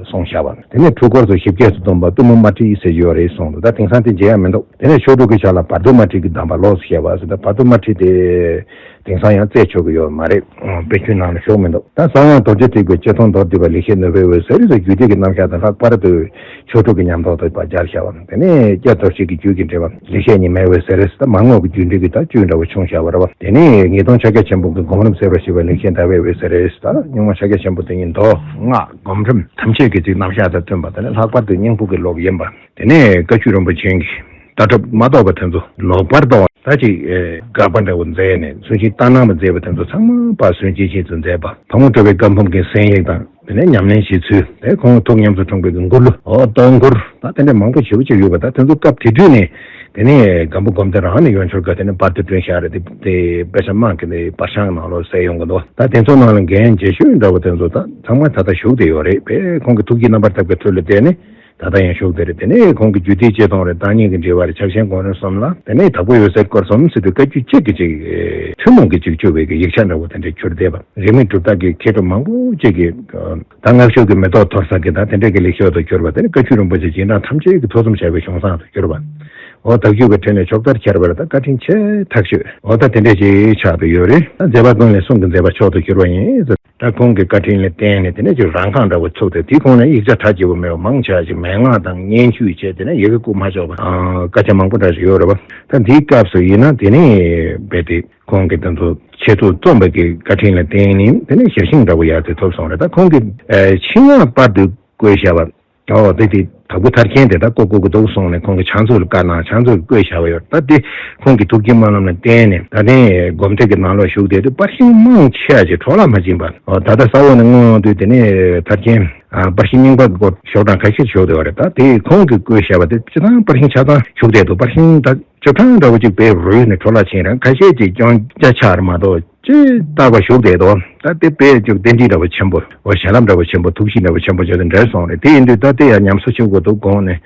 གསུངས་བཞག་པ། དེ་ནས་འཁྲུལ་འཁོར་སོགས་ཞིབ་རྒྱས་སུ་སྟོན་པ་པུས་མོ་དམར་ཁྲིད་ཟེར་གྱི་ཡོད་རེད་གསུངས་འདུག་ད་དེང་སང་དེ་མཇལ་ཡ་མི་འདུག་དེ་ནས་ཆོས་དྲུག་གི་ཆ་ལ་བར་དོ་དམར་ཁྲིད་ཀྱི་གདམས་པ་ལོགས་སུ་བཤད་པ་ཟེར། ད་བར་དོ་དམར་ཁྲིད་དེ་དེང་སང་ཡང་རྩད་ཆོད་ཀྱི་ཡོད་མ་རེད། དཔེ་རྒྱུན་ནང་ལ་ཞུགས་མི་འདུག་ད་གསང་སྔགས་རྡོ་རྗེ་ཐེག་པའི་ཆེ་མཐོང་མདོར་བསྡུས་པ་ལེགས་བཤད་ནོར་བུའི་འོད་ཟེར་ཟེར་རྒྱུད་སྡེ་གི་རྣམ་གཞག་དང་ལྷག་པར་དུ་ཆོས་དྲུག་གི་ཉམས་རྟོགས་ཐོག་པ་སྦྱར་བཞག་པ། དེ་ནས་སྐྱབས་རྡོ་རྗེ་གི་རྒྱུད་ཀྱི་འགྲེལ་པ་ལེགས་བཤད་ཉི་མའི་འོད་ཟེར་ཟེར། ད་མར་ངོས་ཀྱི་རྒྱུད་འགྲེལ་གྱི་ད་བཅུད་འདྲ་བོ་ཆུང་བཞག་པ་རེད་བ། དེ་ནས་ངེས་དོན་ཕྱག་རྒྱ་ཆེན་པོ་གི་སྒོམ་རིམ་གསལ་བར་བྱེད་པ་ལེགས་བཤད་ཟླ་བའི་འོད་ཟེར་ཟེར། ད་གཉུག་མ་ཕྱག་རྒྱ་ཆེན་པོ་དེ་ཉིད་མདོ་སྔགས་སྒོམ་རིམ་ཐམས་ཅད་ཀྱི་ཚིག་རྣམ་གཞག་དང་བསྟུན་པ། དེ་ནས་ལྷག་པར་དུ་སྙིང་པོ་གི་ལུགས་ཡིན་པ། དེ་ནས་བཀའ་བརྒྱུད་རིན་པོ་ཆེ་གི་ལྟ་གྲུབ་མ་རྟོགས་པ་དེ་ཚོ་ལོག་པར་རྟོགས། ད་ཅིག་ཨེ་དགག་པ་འདྲ་བོ་མཛད་ནས་སུན་འབྱིན་ལྟར་སྣང་བ་མཛད་པ་དེ་ཚོ་ཚང་མ་ཕར་སུན་འབྱིན་བྱེད་ཚུལ་མཛད་པ། ཕག་མོ་གྲུ་པའི་བཀའ་འབུམ་གྱི་གསན་ཡིག་དང་དེ་ནས་ཉམས་ལེན་བྱེད་ཚུལ། དེ་ཁོང་ཐུགས་ཉམས་སུ་འཁྲུངས་པའི་གི་མགུར་གླུ་འོ་གཏོང་མགུར་ད་དེ་འདྲ་མང་པོ་ཞེ་པོ་ཅིག་ཡོད་པ། ད་དེ་ཚོ་སྐབས་དེ་དུས་ནས་དེ་ནས་སྒམ་པོ་སྒོམ་སྡེ་རང་ནས་ཡོན་ཆོར་ག་དེ་ནས་པར་དུ་བསྐྲུན་བཞག་རེད། དེ་དེ་དཔེ་ཆ་དམངས་ཀྱི་ནས་པར་ཤང་ནང་ལོགས་གསལ་ཡོང་གི་འདུག་ད་དེ་ཚོ་ནང་ལ་འགན་ལྗིད་ཤོས་འདྲ་བོ་དེ་ཚོ་ད་ཚང་མ་ད་ལྟ་བཞུགས་བསྡད་ཡོད་རེད། དཔེ་ཁོང་གི་ཐུགས་ཀྱི་རྣམ་པར་ཐར་པའི་ཚུལ་ལ་བལྟས་ནས། ད་ལྟ་ཡང་བཞུགས་བསྡད་རེད། དེ་ནས་ཁོང་གི་རྒྱུད་སྡེ་གཅེས་མཐོང་རེད། བརྟག་གཉིས་ཀྱི་འགྲེལ་པ་རེད། ཕྱག་ཆེན་གོང་རིམ་གསུམ་ལ། དེ་ནས་དྭགས་པོའི་འོད་ཟེར་སྐོར་གསུམ་ཟེར་དུས་བཀའ་བརྒྱུད་གཅིག་གི་གཅིག་ཨེ་ཐུན་མོང་གི་གཅིག་བཅུ་བའི་གི་ཡིག་ཆ་འདྲ་བོ་དེ་འདྲ་གྱུར་བསྡད་པ། རིས་མེད་གྲུབ་རྟགས་ཀྱི་མཁས་གྲུབ་མང་པོ་གཅིག་གི་ད་སྔགས་ཕྱོགས་ཀྱི་མེ་ཏོག་འཐོར་ས་གི་ད་དེ་འདྲ་གི་ལེགས་ཤོས་དུ་གྱུར་པ། དེ་ནས་བཀའ་བརྒྱུད་རིན་པོ་ཆེ་རྗེས་འབྲང་ཐམས་ཅད་ཀྱི་ཐོས་བསམ་བྱ་བའི་གཞུང་བཟང་དུ་གྱུར་པ། འོ་བརྟག་དཔྱད་པའི་ཁྲོད་ནས་ཕྱོགས་མཐར་ཁྱེར་བ་ལ་ད་བཀའ་དྲིན་ཆེ་ཐག་ཆོད། འོ་ད་དེ་འདྲ་ཞིག་ཆགས་བསྡད་ཡོད་རེད། ད་མཛད་པ་ཀུན་ལས་གསུང་གི་མཛད་པ་མཆོག་ཏུ་གྱུར་པ་ཡིན། ད་ཁོང་གི་བཀའ་དྲིན་ལ་བརྟེན་ནས་དེ་ནས་ཅིག་རང་རྐང་འདྲ་བོ་ཚུགས་ཏེ། དེའི་ཁོངས་ནས་ཡིག་ཆ་གྲ་རྒྱས་པོ་མེད་པ་མང་ཆེ་བ་ཞིག་མན་ངག་དང་སྙན་བརྒྱུད་བཅས་དེ་ནས་ཡི་གེ་བཀོད་མ་ཆོག་པ་སྐད་ཆ་མང་པོ་འདྲ་ཞིག་ཡོད་རེད་པ། ད་འདིའི་སྐབས་སུ་ཡིན་ན་དེ་ནས་རྦད་དེ་ཁོང་གིས་དེ་ཚོ་ཆེད་དུ་རྩོམ་པ་གི་བཀའ་དྲིན་ལ་བརྟེན་ནས་དེ་ནས་ཞལ་ཤིང་འདྲ་བོ་ཡར་དེ་ཐོབ་སོང་རེད། ད་ཁོང་གིས་ཆིངས་ཡིག་པར་དུ་བཀོད་བཞག་པ། ཨོ་དེ་དེ་དྭགས་པོ་ཐར་རྒྱན་དེ་ད་ཀོ་ཀོ་གི་འདུག་གསུངས་ནས་ཁོང་གི་ཕྱག་མཛུབ་ལ་བཀའ་གནང་། ཕྱག་མཛུབ་ལ་བཀོད་བཞག་པ་ཡོད། ད་དེ་ཁོང་གི་ཐུགས་ཀྱི་སྨོན་ལམ་ལ་བརྟེན་ནས་ད་ལྟའི་སྒོམ་ཐེག་གི་ནང་ལོགས་ཞུགས་དེ་དུས་པར་ཤིང་མང་ཆེ་བ་ཅིག་འཕྲོ་བརླག་མ་ཕྱིན་པ། ཨོ་ད་ལྟ་ས་འོག་ནས་སྔོན་དུས་དེ་ནས་ཐར་རྒྱན་པར་ཤིང་རྙིང་པ་གི་སྐོར་ཤོག་གྲངས་ཁ་ཤས་ཞུགས་བསྡད་པ་རེད། ད་དེ་ཁོང་གིས་བཀོད་བཞག་པ་དེ་སྤྱིར་བཏང་པར་ཤིང་ཆ་ཚང་ཞུགས་བསྡད་འདུག་པར་ཤིང་ད་བཅུ་གྲངས་འདྲ་བོ་ཅིག་དཔེ་རུལ་ནས་འཕྲོ་བརླག་ཕྱིན་རང་ཁ་ཤས་ཅིག་སྐྱོན་ཆ་ཆགས་རེད་མ་གཏོགས། ཅེས་བཏགས་པ་ཞུགས་བསྡད་དོ། ད་དེ་དཔེ་ཅིག་རྟེན་འབྲེལ་འདྲ་བོ་ཆེན་པོ་འོ་ཞལ་ལམ་འདྲ་བོ་ཆེན་པོ་ཐུགས་གཤིས་འདྲ་བོ་ཆེན་པོ་བྱས་ཏེ་འབྲེལ་སོང་རེད། དེ་ཡིན་དུས་ད་དེ་ཡང་ཉམས་གསོ་བྱེད་དགོས་འདུག་དགོངས་ནས།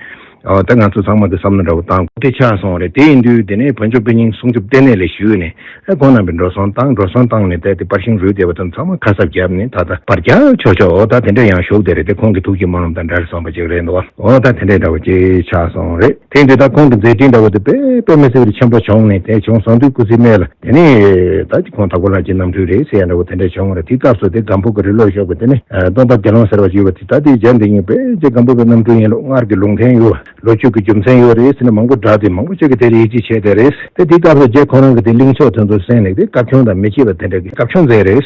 ཨོ་ད་ང་ཚོ་ཚང་མ་དེ་བསམ་བློ་འདྲ་བོ་བཏང་དེ་ཆགས་སོང་རེད། དེ་ཡིན་དུས་དེ་ནས་བོད་ལྗོངས་དཔེ་རྙིང་སྲུང་སྐྱོབ་ལྟེ་གནས་ལ་ཞུས་ནས་ཨེ་ཁོང་རྣམ་པས་འགྲོ་སོང་བཏང་འགྲོ་སོང་བཏང་ནས་ད་དེ་པར་ཤིང་རུལ་བསྡད་པ་དེ་ཚང་མ་ཁ་གསབ་བརྒྱབ་ནས་ད་ལྟ་པར་རྒྱག་ཆོག་ཆོག་འོ་ད་དེ་འདྲ་ཡང་ཞུགས་བསྡད་རེད། དེ་ཁོང་གི་ཐུགས་ཀྱི་སྨོན་ལམ་དང་འབྲེལ་སོང་བ་ཅིག་རེད་འདུག་འོ་ད་དེ་འདྲ་འདྲ་བོ་ཅིག་ཆགས་སོང་རེད། དེ་ཡིན་དུས་ད་ཁོང་གི་མཛད་འཕྲིན་འདྲ་བོ་དེ་དཔེ་དཔེ་མི་སྲིད་པའི་ཆེན་པོ་བྱུང་ནས་དེ་བྱུང་སོང་དུས་སྐུ་ཚེ་སྨད་ལ། དེ་ནས་ད་ཅི་ཁོང་དྭགས་པོ་ལྷ་རྗེའི་རྣམ་སྤྲུལ་རེད་ཟེར་ཡ་འདྲ་བོ་དེ་འདྲ་བྱུང་བ་རེད། དེའི་སྐབས་སུ་དེ་སྒམ་པོ་གི་རི་ལོ་ཤོག་གི་དེ་ནས་སྟོན་པ་དགེ་སློང་ཟེར་བ་ཞིག་ཡོད་པ་དེ་ད་དེའི་རྒྱན་དེ་ཉིད་དཔེ་ཅིག་སྒམ་པོ་པའི་རྣམ་སྤྲུལ་ཡིན་ལུགས་སྔར་གྱི་ལུང་བསྟན་ཡོད་པ་ལོ་རྒྱུས་ཀྱི་རྒྱུ་མཚན་ཡོད་རེད་ཟེར་ནས་མང་པོ་བསྒྲགས་ཏེ་མང་པོ་ཅིག་གིས་དེ་ལ་ཡིད་ཆེས་བྱས་བསྡད་རེད། དེ་དེའི་སྐབས་སུ་རྗེ་ཁོ་རང་གིས་དེ་གླེང་ཕྱོགས་དེ་ཚོར་གསན་ནས་དེ་བཀའ་བཀྱོན་དང་མི་བྱེད་པ་དེ་འདྲ་གི་བཀའ་བཀྱོན་མཛད་རེད།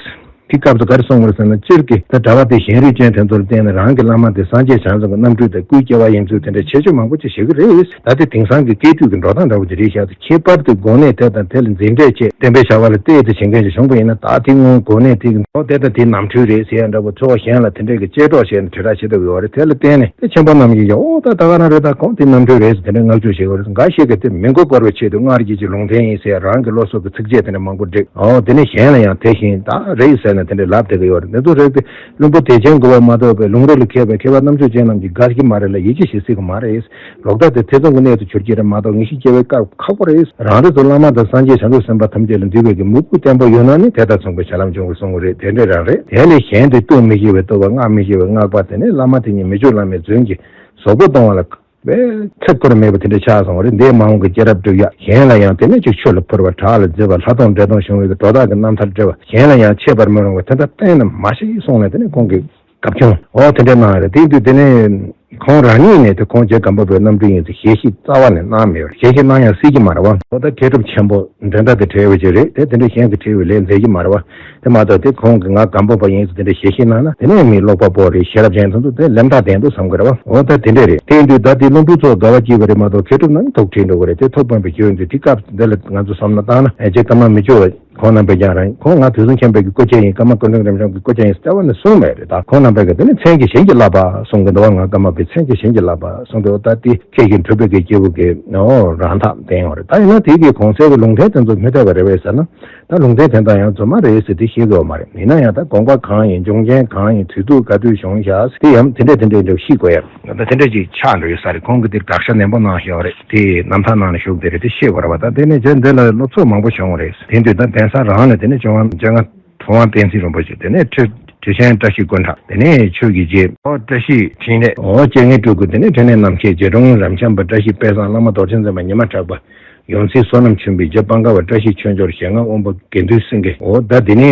དེ་སྐབས་སུ་ག་རེ་གསུངས་པ་རེད་ཟེར་ན། སྤྱིར་གྱི་ད་གྲྭ་པ་དེ་གཞན་རིགས་ཅན་དེ་ཚོར་བརྟེན་ནས་རང་གི་བླ་མ་དེ་སངས་རྒྱས་བྱང་སེམས་ཀྱི་རྣམ་སྤྲུལ་དང་སྐུའི་སྐྱེ་བ་ཡིན་ཚུལ་དེ་འདྲ་ཆེ་ཆུང་མང་པོ་ཅིག་བཤད་ཀྱི་རེད། ད་དེ་དེང་སང་གི་སྐད་དུས་ཀྱི་འགྲོ་སྟངས་འདྲ་བོ་ཅིག་རེད་ཤག་ཁྱད་པར་དུ་དགོན་གནས་དེ་དང་དེ་ལ་འཛིན་གྲྭ་བྱས་བསྟན་པའི་བྱ་བ་ལ་གཏད་དེ་བྱེད་མཁན་ཅིག་བྱུང་པ་ཡིན་ན། ད་དེ་སྔོན་དགོན་གནས་དེ་གི་འགྲོ་དེ་དང་དེའི་རྣམ་འཕྲུལ་རེད་ཟེར་ཡ་འདྲ་བོ་ཚོ་གཞན་ལ་དེ་འདྲས་ཀྱི་གཅེས་གྲོགས་བྱས་ནས་དྲིལ་བསྒྲགས་བྱེད་ཐུབ་ཡོད་རེད། དེ་ལ་བརྟེན་ནས་དེ་ཆེན་པོ་རྣམས་ཀྱིས་ཀྱང་ཨོ་ད་ད་ག་རང་རེད། ད་ཁོང་དེ་རྣམ་འཕྲུལ་རེད་ཟེར་དེ་འདྲས་བསྔགས་བརྗོད་བྱེད་ཀྱི་ཡོད་རེད། འགའ་ཞིག་གིས་དེ་མི་མགོ་སྐོར་བའི་ཆེད་དུ་སྔར་རྒྱལ་གྱི་ལུང་བསྟན་ཡིན་ཟེར་ཡ་རང་གི་བློ་སོགས་ཀྱི་ཚིགས་བཅད་དེ་འདྲས་མང་པོ་བསྒྲིགས། ཨོ་དེ་ནས་གཞན་ལ་ཡང་དེ་བཞིན་ད་རེད་ཟེར་ནས་དེ་འདྲས་ལབ་བསྡད་ཀྱི་ཡོད་རེད། འདི་ཚོ་རེད་དེ། བླུན་པོ་དད་ཅན་དགོས་པ་མ་གཏོགས་པའི་ལུང་རིགས་ལ་མཁས་པའི་མཁས་པ་རྣམ་དཔྱོད་ཅན་རྣམས་ཀྱིས་དགའ་གི་མ་རེད་ལ་ཡིད་ཆེས་བྱེད་སྲིད་ཀྱི་མ་རེད། ལོག་ལྟ་དེ་ཐེ་ཚོམ་གྱི་གནས་སུ་གྱུར་གྱི་རེད་མ་གཏོགས་ངེས་ཤེས་སྐྱེ་བའི་སྐབས་ཁག་པོ་རེད། རང་རེ་ཚོ་བླ་མ་དང་སངས་རྒྱས་བྱང་ཆུབ་སེམས་དཔའ་ཐམས་ཅད་ལ་འདུད་པའི་གི་མོས་གུས་བརྟན་པོ་ཡོད་ན་ནི་དེ་དང་མཚུངས་པའི་ཞལ་ལམ་འབྱུང་གི་གསུང་གི་རེད། དེ་འདྲ་རང་རེད། དེ་ལས་གཞན་དེ་བསྟོད་མི་ཤེས་པའི་བསྟོད་པ། བསྔགས་མི་ཤེས་པའི་བསྔགས་པ། དེ་ནས་བླ་མ་དེ་ཉིད་མི་ཆོས་བླ་མའི་རྫུན་གྱི་ཟོག་པོ་གཏོང་བ་ལ་བའི་ཚེ་འཁོར་མེད་པ་དེ་འདྲ་ཆགས་སོང་བ་རེད། འདས་མ་འོངས་ཀྱི་སྐྱེས་རབས་སྒྲུབ་ཡ། གཞན་ལ་ཡང་དེ་ནས་ཅིག་ཆོས་ལ་ཕུར་བ། བྲག་ལ་འཛེགས་པ། ལྷ་དང་འདྲེ་དང་ཞུང་བའི་གི་སྒྲོ་བཏགས་ཀྱི་རྣམ་ཐར་འགྲེལ་བ། གཞན་ལ་ཡང་འཆད་པར་མི་རུང་བ་དེ་འདྲ་གཏན་ནས་མ་བཤད་གསུངས་ནས་དེ་ནས་ཁོང་གིས། བཀའ་སྐྱོང་འོ་དེ་འདྲ་གནང་རེད། དེ་དུས་དེ་ནས་ཁོང་རང་ཉིད་ནས་དེ་ཁོང་རྗེ་སྒམ་པོ་པའི་རྣམ་སྤྲུལ་ཡིན་ཚུལ་ཞལ་བཞེས་རྩ་བ་ནས་གནང་མེད་པར་ཞལ་བཞེས་གནང་ཡང་སྲིད་ཀྱི་མ་རེད་བ། འོ་ད་མཁས་གྲུབ་ཆེན་པོ་འགྲན་ཟླ་དང་བྲལ་བའི་ཅིག་རེད་དེ། དེ་འདྲ་གཞན་གྱིས་བྲལ་བའི་ལས་མཛད་ཀྱི་མ་རེད་བ། དེ་མ་གཏོགས་དེ་ཁོང་གིས་ང་སྒམ་པོ་པ་ཡིན་ཚུལ་དེ་འདྲ་ཞལ་བཞེས་གནང་ན་དེ་ནས་མི་ཀློག་པ་པོ་རེད། ཤེས་རབ་ཅན་དེ་ཚོ་དེ་ལེམ་ཐག་ལྡན་འདུག་བསམ་གི་རེད་བ། འོ་ད་དེ་འདྲ་རེད། དེ་ཡིན་དུས་ད་དེ་སློབ་ཕྲུག་ཚོ་དགའ་བ་སྐྱེས་པ་རེད་མ་གཏོགས་མཁས་གྲུབ་རྣམས་ཐུགས་ཁྲལ་འགྲོ་གི་རེད། དེ་ཐུགས་ཕམ་པའི་རྒྱུ་ཡིན་དུས་དེ་སྐབས་འདི་ལ་ང་ཚོ་བསམ་བློ་བཏང་ན་ཨེ་ཅེ་ཀརྨ་མི་བཅོལ་བ། ཁོང་རྣམ་པས་ཀྱང་རང་ཁོང་ང་དུས་གསུམ་མཁྱེན་པའི་གི་སྐུ་མཁྱེན་ཡིན། ཀརྨ་སྐུ་ཕྲེང་རིམ་བྱོན་གྱི་སྐུ་མཁྱེན་ཡིན་ཟེར་བ་ནི་གསུངས་མེད་རེད། ད་ཁོང་རྣམ་པས་ཀྱང་དེ་ནི་མཚན་གྱི་ཞིང་གི་བསླབ་པ་གསུང་གི་འདུག་བ། ང་ཀརྨ་པའི་མཚན་གྱི་ཞིང་གི་བསླབ་པ་གསུང་གི་འདུག་ད་དེ་ཁྱེད་ཀྱིས་གྲུབ་པའི་གི་སྐྱེས་བུ་གི་ཨོ་རང་ཐག་བསྟན་ཡོད་རེད། ད་ཡིན་ན་དེ་གི་གོང་གསལ་གྱི་ལུང་བསྟན་དེ་ཚོ་མི་འཐད་པ་རེད་བས་ཟེར་ན། ད་ལུང་བསྟན་དེ་འདྲ་ཡང་རྫུན་མ་རེད་ཟེར་དེ་ཤེས་དགོས་པ་མ་རེད། ཡིན་ན་ཡང་ད་དགོངས་པ་གང་ཡིན། འབྱུང་རྐྱེན་གང་ཡིན། དུས་ཚོད་ག་དུས་བྱུང་བཞག་དེ་ཡང་དེ་འདྲ་དེ་འདྲ་འདྲ་ཤེས་དགོས་ཡ། ད་དེ་འདྲ་ཅིག་ཆགས་འགྲོ་ཡོད་ས་རེད། ཁོང་གིས་དེར་དགག་བྱ་ནན་པོ་གནང་བཞག་རེད། དེ་རྣམ་ཐར་ནང་ལ་བཞུགས་དེ་རེད། དེ་ཤེས་དགོས་རེད་བ། ད་དེ་ནས་རྗེས་འདི་ལ་སློབ་ཚོགས་མང་པོ་བྱུང་བ་རེད། དེ་དུས་ད་གདན་ས་རང་ལ་དེ་ནས་ཆོས་དབང་ལྕམ་ངག་ཐུབ་དབང་བསྟན་འཛིན་རིན་པོ་ཆེ། དེ་ནས་ཁྲི་ཁྲི་ཆེན་བཀྲ་ཤིས་ཀུན་གྲགས། དེ་ནས་ཆོས་ཀྱི་རྗེ་ཨོ་བཀྲ་ཤིས་འཕྲིན་ལས། ཨོ་སྤྱན་སྔའི་སྤྲུལ་སྐུ། དེ་ནས་འཕྲིན་ལས་རྣམ་མཁྱེན། རྗེ་དྲུང་རབ་འབྱམས་པ་བཀྲ་ཤིས་དཔལ་བཟང་། བླ་མ་རྡོ་རྗེ་འཛིན་པ་ཉི་མ་གྲགས་པ། ཡོངས་འཛིན་བསོད་ནམས་ཆོས་འཕེལ། རྗེ་སྤང་ཁ་བ་བཀྲ་ཤིས་ཆོས་འབྱོར། ཞལ་སྔ་དབོན་པོ་དགེ་འདུན་སེང་གེ། ཨོ་ད་དེ་ནས་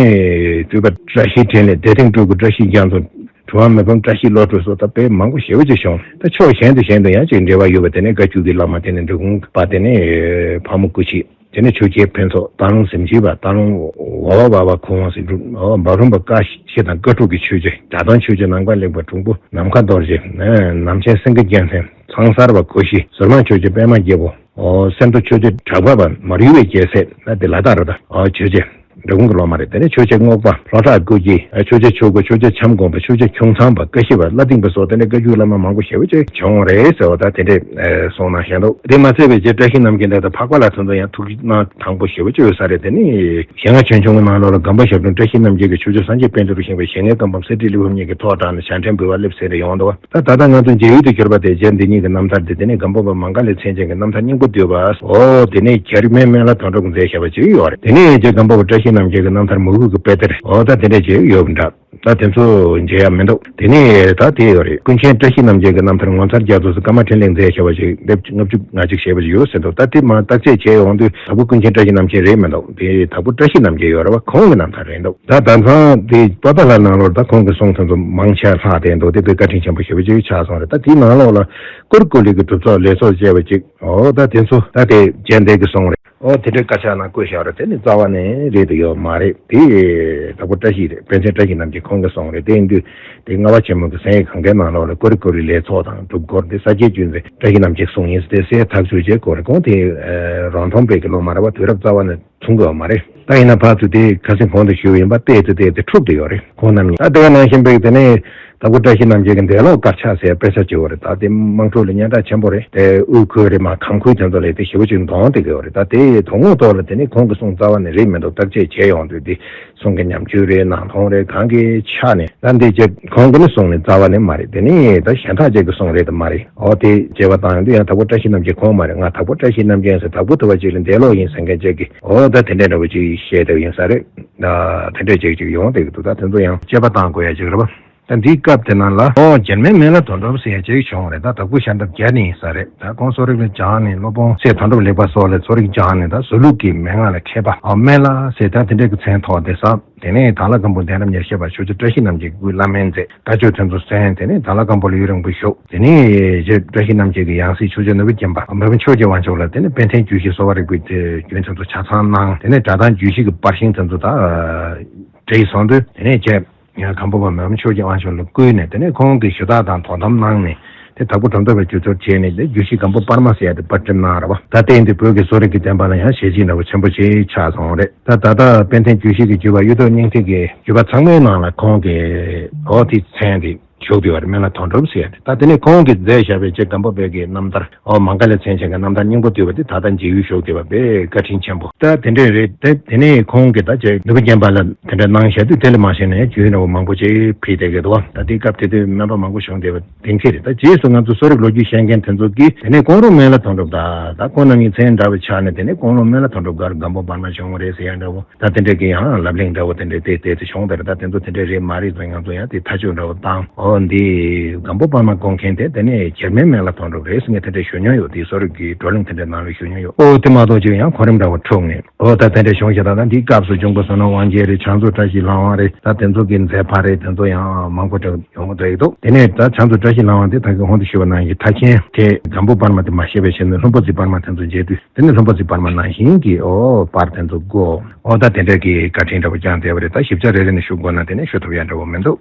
སྤྲུལ་པ་བཀྲ་ཤིས་འཕྲིན་ལས། སྡེ་ཐེངས་སྤྲུལ་སྐུ་བཀྲ་ཤིས་རྒྱ་མཚོ། གྲུབ་དབང་མི་ཕམ་བཀྲ་ཤིས་བློ་གྲོས་སོགས་ད་དཔེ་མང་པོ་ཞེ་པོ་ཅིག་བྱུང་། ད་ཕྱོགས་གཞན་དུ་གཞན་དུ་ཡང་ཅིག་འབྲེལ་བ་ཡོད་པ་དེ་ནས་བཀའ་བརྒྱུད་ཀྱི་བླ་མ། དེ་ནས་འབྲི་གུང་པ། དེ་ནས་ཕག་མོ་སྐུ་མཆེད། དེ་ནས་ཆོས་རྒྱལ་ཕུན་ཚོགས། སྟག་ལུང་གཟིམ་ཆུང་པ། སྟག་ལུང་ཝ་ཝ་ཝ་ཝ་ཁུ་དབང་ཟེར་འབྲུག་འབའ་རོམ་པ་བཀའ་བཞི་དང་བཀའ་དྲུག་གི་ཆོས་རྗེ། གྲྭ་ཚང་ཆོས་རྗེ་ནམ་མཁའ་གླིང་པ། དྲུང་པོ་ནམ་མཁའ་རྡོ་རྗེ། ནམ་ཆེན་སེང་གེ་རྒྱལ་མཚན། ཚང་གསར་པ་གོ་བཞི། ཟུར་མང་ཆོས་རྗེ་པད་མ་རྒྱལ་པོ། ཨོ་སེམས་རྟོགས་ཆོས་རྗེ་གྲགས་པ་བ། མར་ཡུལ་བའི་རྒྱལ་སྲས་ན་དེ་ལ་དྭགས་ར་ད་ཨོ་ཆོས་རྗེ་འབྲི་གུང་གི་སློབ་མ་རེད། དེ་ནས་ཆོས་རྗེ་རྔོག་པ། ལྷོ་བྲག་སྐུ་སྐྱེ། ཨ་ཆོས་རྗེ་ཆོས་སྐུ། ཆོས་རྗེ་འཆམ་དགོན་པ། ཆོས་རྗེ་ཁྱུང་ཚང་པ། བཀའ་བཞི་པ། བླ་སྡིངས་པ་སོགས་དེ་འདྲའི་བཀའ་བརྒྱུད་བླ་མ་མང་པོ་ཞེ་པོ་ཅིག་བྱུང་བ་རེད་ཟེར་བ། ད་དེ་འདྲས་ཨེ་གསུངས་གནང་བཞིན་འདུག་དེ་མ་ཚད་པའི་རྗེ་བཀྲ་ཤིས་རྣམ་རྒྱལ་འདི་དང་འཕགས་པ་ལྷ་དེ་ཚོ་ཡང་ཐུགས་སྣང་དང་པོ་ཞེ་པོ་ཅིག་ཡོད་ས་རེད། དེ་ནི་ཞལ་སྔ་ཆོས་འབྱུང་གི་ནང་ལོགས་ལ་སྒམ་པོ་ཞབས་དྲུང་བཀྲ་ཤིས་རྣམ་རྒྱལ་གྱིས་ཆོས་རྗེ་སངས་རྒྱས་པཎ་ཌི་རུ་བཞེངས་པའི་ཞལ་སྔའི་བཀའ་འབུམ་གསེར་བྲིས་གླེགས་བམ་གཉིས་ཀྱི་ཐོག་དྲངས་ནས་ཞལ་ཕྲན་འབུལ་བ་སླེབས་ཟེར་ཡོང་འདུག་ད་ད་ལྟ་ང་ཚོ་མཇལ་ཡུལ་དུ་གྱུར་པ་དེ་རྗེ་འདི་ཉིད་ཀྱི་རྣམ་ཐར་དེ། དེ་ནས་སྒམ་པོ་པ་མ་ག་ལའི་མཚན་ཅན་གྱི་རྣམ་ཐར་སྙིང་པོ་བསྡུས་པ། ཨོ་དེ་ནས་རྒྱ་རིག་སྨན་སྨན་བླ་དོན་གྲུབ་མཛད་བཞག་པ་ཅིག་ཡོད་རེད། དེ་ནས་རྗེ་སྒམ་པོ་པ་བཀྲ་ཤིས་རྣམ་རྒྱལ་གྱི་རྣམ་ཐར་མོས་གུས་ཀྱི་དཔེ་དེབ། ཨོ་ད་དེ་འདྲ་ཅིག་ཡོད་པ་འདྲ། ད་དེ་ཚོ་མཇལ་ཡ་མི་འདུག་དེ་ནས་ད་དེ་ཡོད་རེད། ཀུན་མཁྱེན་བཀྲ་ཤིས་རྣམ་རྒྱལ་གྱི་རྣམ་ཐར་ངོ་མཚར་རྒྱ་མཚོ་ཟེར། ཀརྨ་འཕྲིན་ལས་མཛད་བཞག་པ་ཅིག་ལེབ་ལྔ་བཅུ་ང་གཅིག་ཞེས་པ་ཅིག་ཡོད་ཟེར་འདུག་ད་དེ་མ་བརྟག་དཔྱད་བྱས་ཡོང་དུས་དྭགས་པོ་ཀུན་མཁྱེན་བཀྲ་ཤིས་རྣམ་རྒྱལ་རེད་མི་འདུག་དེ་དྭགས་པོ་བཀྲ་ཤིས་རྣམ་རྒྱལ་ཡོད་རེད་བ། ཁོང་གི་རྣམ་ཐར་རེད་འདུག་ད་ད་ཐང་དེ་པ་ཏ་ལ་ནང་ལོགས་ད་ཁོང་གི་གསུང་དེ་ཚོ་མང་ཆེ་ལྷག་བསྡད་འདུག་དེ་དཔེ་བཀའ་དྲིན་ཆེན་པོ་ཞེ་པོ་ཅིག་ཆགས་སོང་རེད། ད་དེའི་ནང་ལོགས་ལ་ཀུ་རུ་ཀུ་ལི་གི་གྲུབ་ཚོགས་ལས་ཚོགས་བཅས་པ་ཅིག་ཨོ་ད་དེ་ཚོ་ད་དེ་རྗེ་འདི་གི་གསུང་རེད། ཨོ་དེ་འདྲའི་དཀར་ཆག་ནང་བཀོད་བཞག་རེད། དེ་ནི་རྩ་བ་ནས་རེད་དུ་ཡོད་མ་རེད། དེ་དྭགས་པོ་བཀྲ་ཤིས་རེད། པཎ་ཆེན་བཀྲ་ཤིས་རྣམ་རྒྱལ་ཁོང་གི་གསུང་རེད། དེ་ཡིན་དུས་དེ་ལྔ་པ་ཆེན་མོ་གི་གསན་ཡིག་གང་གའི་ནང་ལོགས་ལ་ཀུ་རུ་ཀུ་རུའི་ལས་ཚོགས་དང་སྒྲུབ་སྐོར་དེ་ས་སྐྱའི་རྒྱུད་འཛིན་བཀྲ་ཤིས་རྣམ་རྒྱལ་གསུང་ཡིན་ཟེར་དེ་གསལ་ཐག་ཆོད་བྱས་སྐོར་རེད། ཁོང་དེ་རོང་ཐོང་པའི་གི་སློབ་མ་རེད་བ། དུས་རབས་རྩ་བ་ནས་མཚུངས་དགོས་པ་མ་རེད། ད་ཡིན་ན་ཕར་ཚུར་དེ་ཁ་སེང་གོང་དུ་ཞུས་པ་ཡིན་པ་བལྟས་ཏེ་བལྟས་ཏེ་འཁྲུག་ཏུ་ཡོད་རེད། ཁོང་རྣམ་གཉིས་ད་དེ་ག་ནང་བཞིན་པའི་དེ་ནས་དྭགས་པོ་བཀྲ་ཤིས་རྣམ་རྒྱལ་གྱི་འདས་ལོག་དཀར་ཆག་ཟེར་དཔེ་ཆ་བྱེད་པ་རེད། ད་དེ་དམངས་ཁྲོད་ལ་སྙན་གྲགས་ཆེན་པོ་རེད། དེ་དབུས་ཁུལ་རེད་མ་ཁམས་ཁུལ་དེ་ཚོ་ལ་དེ་ཞེ་པོ་ཅིག་འདོན་བསྡད་ཀྱི་ཡོད་རེད། ད་དེ་དོན་དངོས་ཐོག་ལ་དེ་ནི་ཁོང་གི་གསུང་རྩ་བ་ནས་རེད་མི་འདུག་བརྟག་དཔྱད་བྱས་ཡོང་དུས་དེ་གསུང་གི་ཉམས་ཆུང་རེད། ནང་དོན་རེད། གང་གི་ཆ་ནས་ད་འདི་རྗེ་ཁོང་གི་ནི་གསུང་ནི་རྩ་བ་ནས་མ་རེད། དེ་ནི་ད་གཞན་དག་ཅིག་གི་གསུང་རེད་དམ་མ་རེད། ཨོ་དེ་དཔྱད་པ་བཏང་ཡོང་དུས་ཡང་དྭགས་པོ་བཀྲ་ཤིས་རྣམ་རྒྱལ་ཁོང་མ་རེད། ང་དྭགས་པོ་བཀྲ་ཤིས་རྣམ་རྒྱལ་ཟེར་དྭགས་པོ་ཐུབ་པ་ཅིག་ལ་འདས་ལོག་ཡིན་ཟེར་མཁན་ཅིག་གིས་ཨོ་ད་དེ་འདྲ་འདྲ་བོ་ཅིག་བཤད་བསྡད་ཡིན་ས་རེད། ད་དེ་འདྲ་ཅིག་ཅིག་ཡོང་བསྡད་ཀྱི་འདུག་ད་དེ་ཚོ་ཡང་དཔྱད་པ་བཏང་དགོས་ཡ་ཅིག་རེད་པ། ད་འདིའི་སྐབས་དེ་ནང་ལ་ཨོ་རྒྱ་རིག་སྨན་སྨན་བླ་དོན་གྲུབ་ཟེར་ཡ་ཅིག་བྱུང་བ་རེད། ད་དྭགས་པོ་ཤར་འདབས་རྒྱ་ནས་ཡིན་ས་རེད། ད་ཁོང་གསོ་རིག་ལ་སྦྱངས་ནས་སློབ་དཔོན་སྲས་དོན་གྲུབ་ལེགས་པ་སོགས་ལ་གསོ་རིག་སྦྱངས་ནས་ད་བཟོ་ལུགས་ཀྱི་མན་ངག་ལ་མཁས་པ། ཨོ་སྨན་བླ་ཟེར་ད་དེ་འདྲ་གི་མཚན་ཐོགས་ཏེ་ས། དེ་ནས་དྭགས་ལྷ་སྒམ་པོ་གདན་རབས་ཉེར་བཞི་པ་ཆོས་རྗེ་བཀྲ་ཤིས་རྣམ་རྒྱལ་གྱི་སྐུའི་བླ་སྨན་མཛད། བཀའ་ཆོས་དེ་ཚོ་གསན། དེ་ནས་དྭགས་ལྷ་སྒམ་པོ་ལ་ཡུན་རིང་པོ་བཞུགས། དེ་ནས་རྗེ་བཀྲ་ཤིས་རྣམ་རྒྱལ་གྱི་ཡང་སྲིད་ཆོས་རྗེ་ནོར་བུ་རྒྱན་པ་མི་ཕམ་ཆོས་ཀྱི་དབང་ཕྱུག་ལ་དེ་ནས་དཔལ་ལྡན་རྒྱུད་བཞི་གསོ་བ་རིག་པའི་རྒྱུན་དེ་ཚོ་ཆ་ཚང་གནང་། དེ་ནས་སྒྲ་གདངས་རྒྱུད་བཞི་གི་པར་ཤིང་དེ་ཚོ་ད་བྲིས་སོང་དུས་དེ་ནས་རྗེ་སྒམ་པོ་པ་མི་ཕམ་ཆོས་ཀྱི་དབང་ཕྱུག་ལ་བསྐུལ་ནས་དེ་ནས་ཁོང་གིས་ཞུ་དག་དང་དོ་དམ་གནང་ནས། དེ་དྭགས་པོ་གྲུབ་མཐའ་བའི་རྒྱུད་ཚོར་བྱས་ནས་དེ་རྒྱུད་བཞི་སྒམ་པོ་པར་མ་ཟེར་ཡ་དེ་པར་སྐྲུན་གནང་ར་བ། ད་ལྟའི་འདི་བོད་ཀྱི་གསོ་རིག་གི་བསྟན་པ་ལ་ཡང་གཞི་གཅིག་འདྲ་བོ་ཆེན་པོ་ཞིག་ཆགས་སོང་རེད། ད་ད་ལྟ་དཔལ་ལྡན་རྒྱུད་བཞི་གི་བརྒྱུད་པ་གཡུ་ཐོག་སྙིང་ཐིག་གི་བརྒྱུད་པ་ཚང་མའི་ནང་ལ་ཁོང་གི་འོ་དེ་མཚན་དེ་བཞུགས་བསྡད་པ་རེད། སྨན་བླ་དོན་གྲུབ་ཟེར་ཡ་དེ། ད་དེ་ནས་ཁོང་གིས་མཛད་བཞག་པའི་རྗེ་སྒམ་པོ་པའི་གི་རྣམ་ཐར་འོ་མ་ག་ལའི་མཚན་ཅན་གྱི་རྣམ་ཐར་སྙིང་པོ་བསྡུས་པ་དེ་ད་ལྟ་མཇལ་ཡུལ་བཞུགས་བསྡད་པ་དཔེ་བཀའ་དྲིན་ཆེན་པོ། ད་དེ་འདྲས་རེད། དེ་དེ་ནས་ཁོང་གིས་ད་རྗེ་ནོར་བུ་རྒྱན་པ་ལ་དེ་འདྲ་གནང་བཞག་དུས་དེ་ལ་མ་གཞི་ནས་རྒྱུན་རིང་པོ་མང་པོ་ཅིག་ཕེབས་བསྡད་ཀྱི་འདུག་བ། ད་དེ་སྐབས་དེ་དུས་སྨན་པ་མང་པོ་བྱུང་བསྡད་པ། གཏན་འཁེལ་རེད། ད་རྗེས་སུ་ང་ཚོ་གསོ་རིག་ལོ་རྒྱུས་ཤེས་མཁན་དེ་ཚོ་གིས་དེ་ནས་ཀོང་རོང་སྨན་བླ་དོན་གྲུབ་དང་ད་ཁོང་རྣམ་གཉིས་མཚན་འདྲ་བ་ཆགས་ནས་དེ་ནས་ཀོང་རོང་སྨན་བླ་དོན་གྲུབ་སྒར་སྒམ་པོ་པར་མ་བྱུང་བ་རེད་ཟེར་ཡ་འདྲ་བོ། ད་དེ་འདྲས་ཀྱི་ཡང་ལབ་གླེང་འདྲ་བོ་དེ་འདྲས་དེ་དེ་དེ་བྱུང་བསྡད་རེད། ད་དེ་ཚོ་དེ་འདྲས་རེད་མ་རེད་ཚོ་ང་ཚོ་ཡང་དེ་ཐག་གཅོད་འདྲ་བོ་བཏང་། ཨོ། ཨོ་འདི་སྒམ་པོ་པར་མ་སྐོང་མཁན་དེ་དེ་ནས་ཇར་མན་མན་ལ་ཐོན་འགྲོ་གི་རེད་ཟེར་ངས་དེ་འདྲ་ཞུ་མྱོང་ཡོད། དེ་གསོ་རིག་གི་བགྲོ་གླེང་དེ་འདྲའི་ནང་ལ་ཞུ་མྱོང་ཡོད། ཨོ་དེ་མ་གཏོགས་ཅིག་ཡང་གོ་རིམ་འདྲ་བོ་འཁྲུག་ནས། ཨོ་ད་དེ་འདྲ་བྱུང་ཞེས་ད་ལྟ་འདི་སྐབས་སུ་འབྱུང་པོ་བསོད་ནམས་དབང་རྒྱལ་རེད། ཕྱག་མཛོད་བཀྲ་ཤིས་ལྷ་དབང་རེད། ད་དེ་ཚོ་གི་མཛད་པ་རེད། དེ་ཚོ་ཡང་མང་པོ་འདྲ་ཡོང་གི་འདུག་དེ་ནས་ད་ཕྱག་མཛོད་བཀྲ་ཤིས་ལྷ་དབང་དེ་ད་གིན་གོང་དུ་ཞུས་པ་ནང་བཞིན་མཐའ་ཆེན་དེ་སྒམ་པོ་པར་མ་དེ་མ་ཤེས་པའི་ཆེད་ནས་ལྷུན་པོ་རྩེ་པར་མ་དེ་ཚོ་མཇལ་དུས་དེ་ནས་ལྷུན་པོ་རྩེ་པར་མ་ནང་བཞིན་གྱི་ཨོ་པར་དེ་ཚོ་དགོས། ཨོ་ད་དེ་འདྲ་གི་བཀའ་དྲིན་འདྲ་བོ་བསྐྱངས་བསྡད་པ་རེད། ད་ཞིབ་ཆ་རེ་རེ་ནས་ཞུ་དགོས་ན་དེ་ནས་ཞུ་ཐུབ་ཡ་འདྲ་བོ་མི་འདུག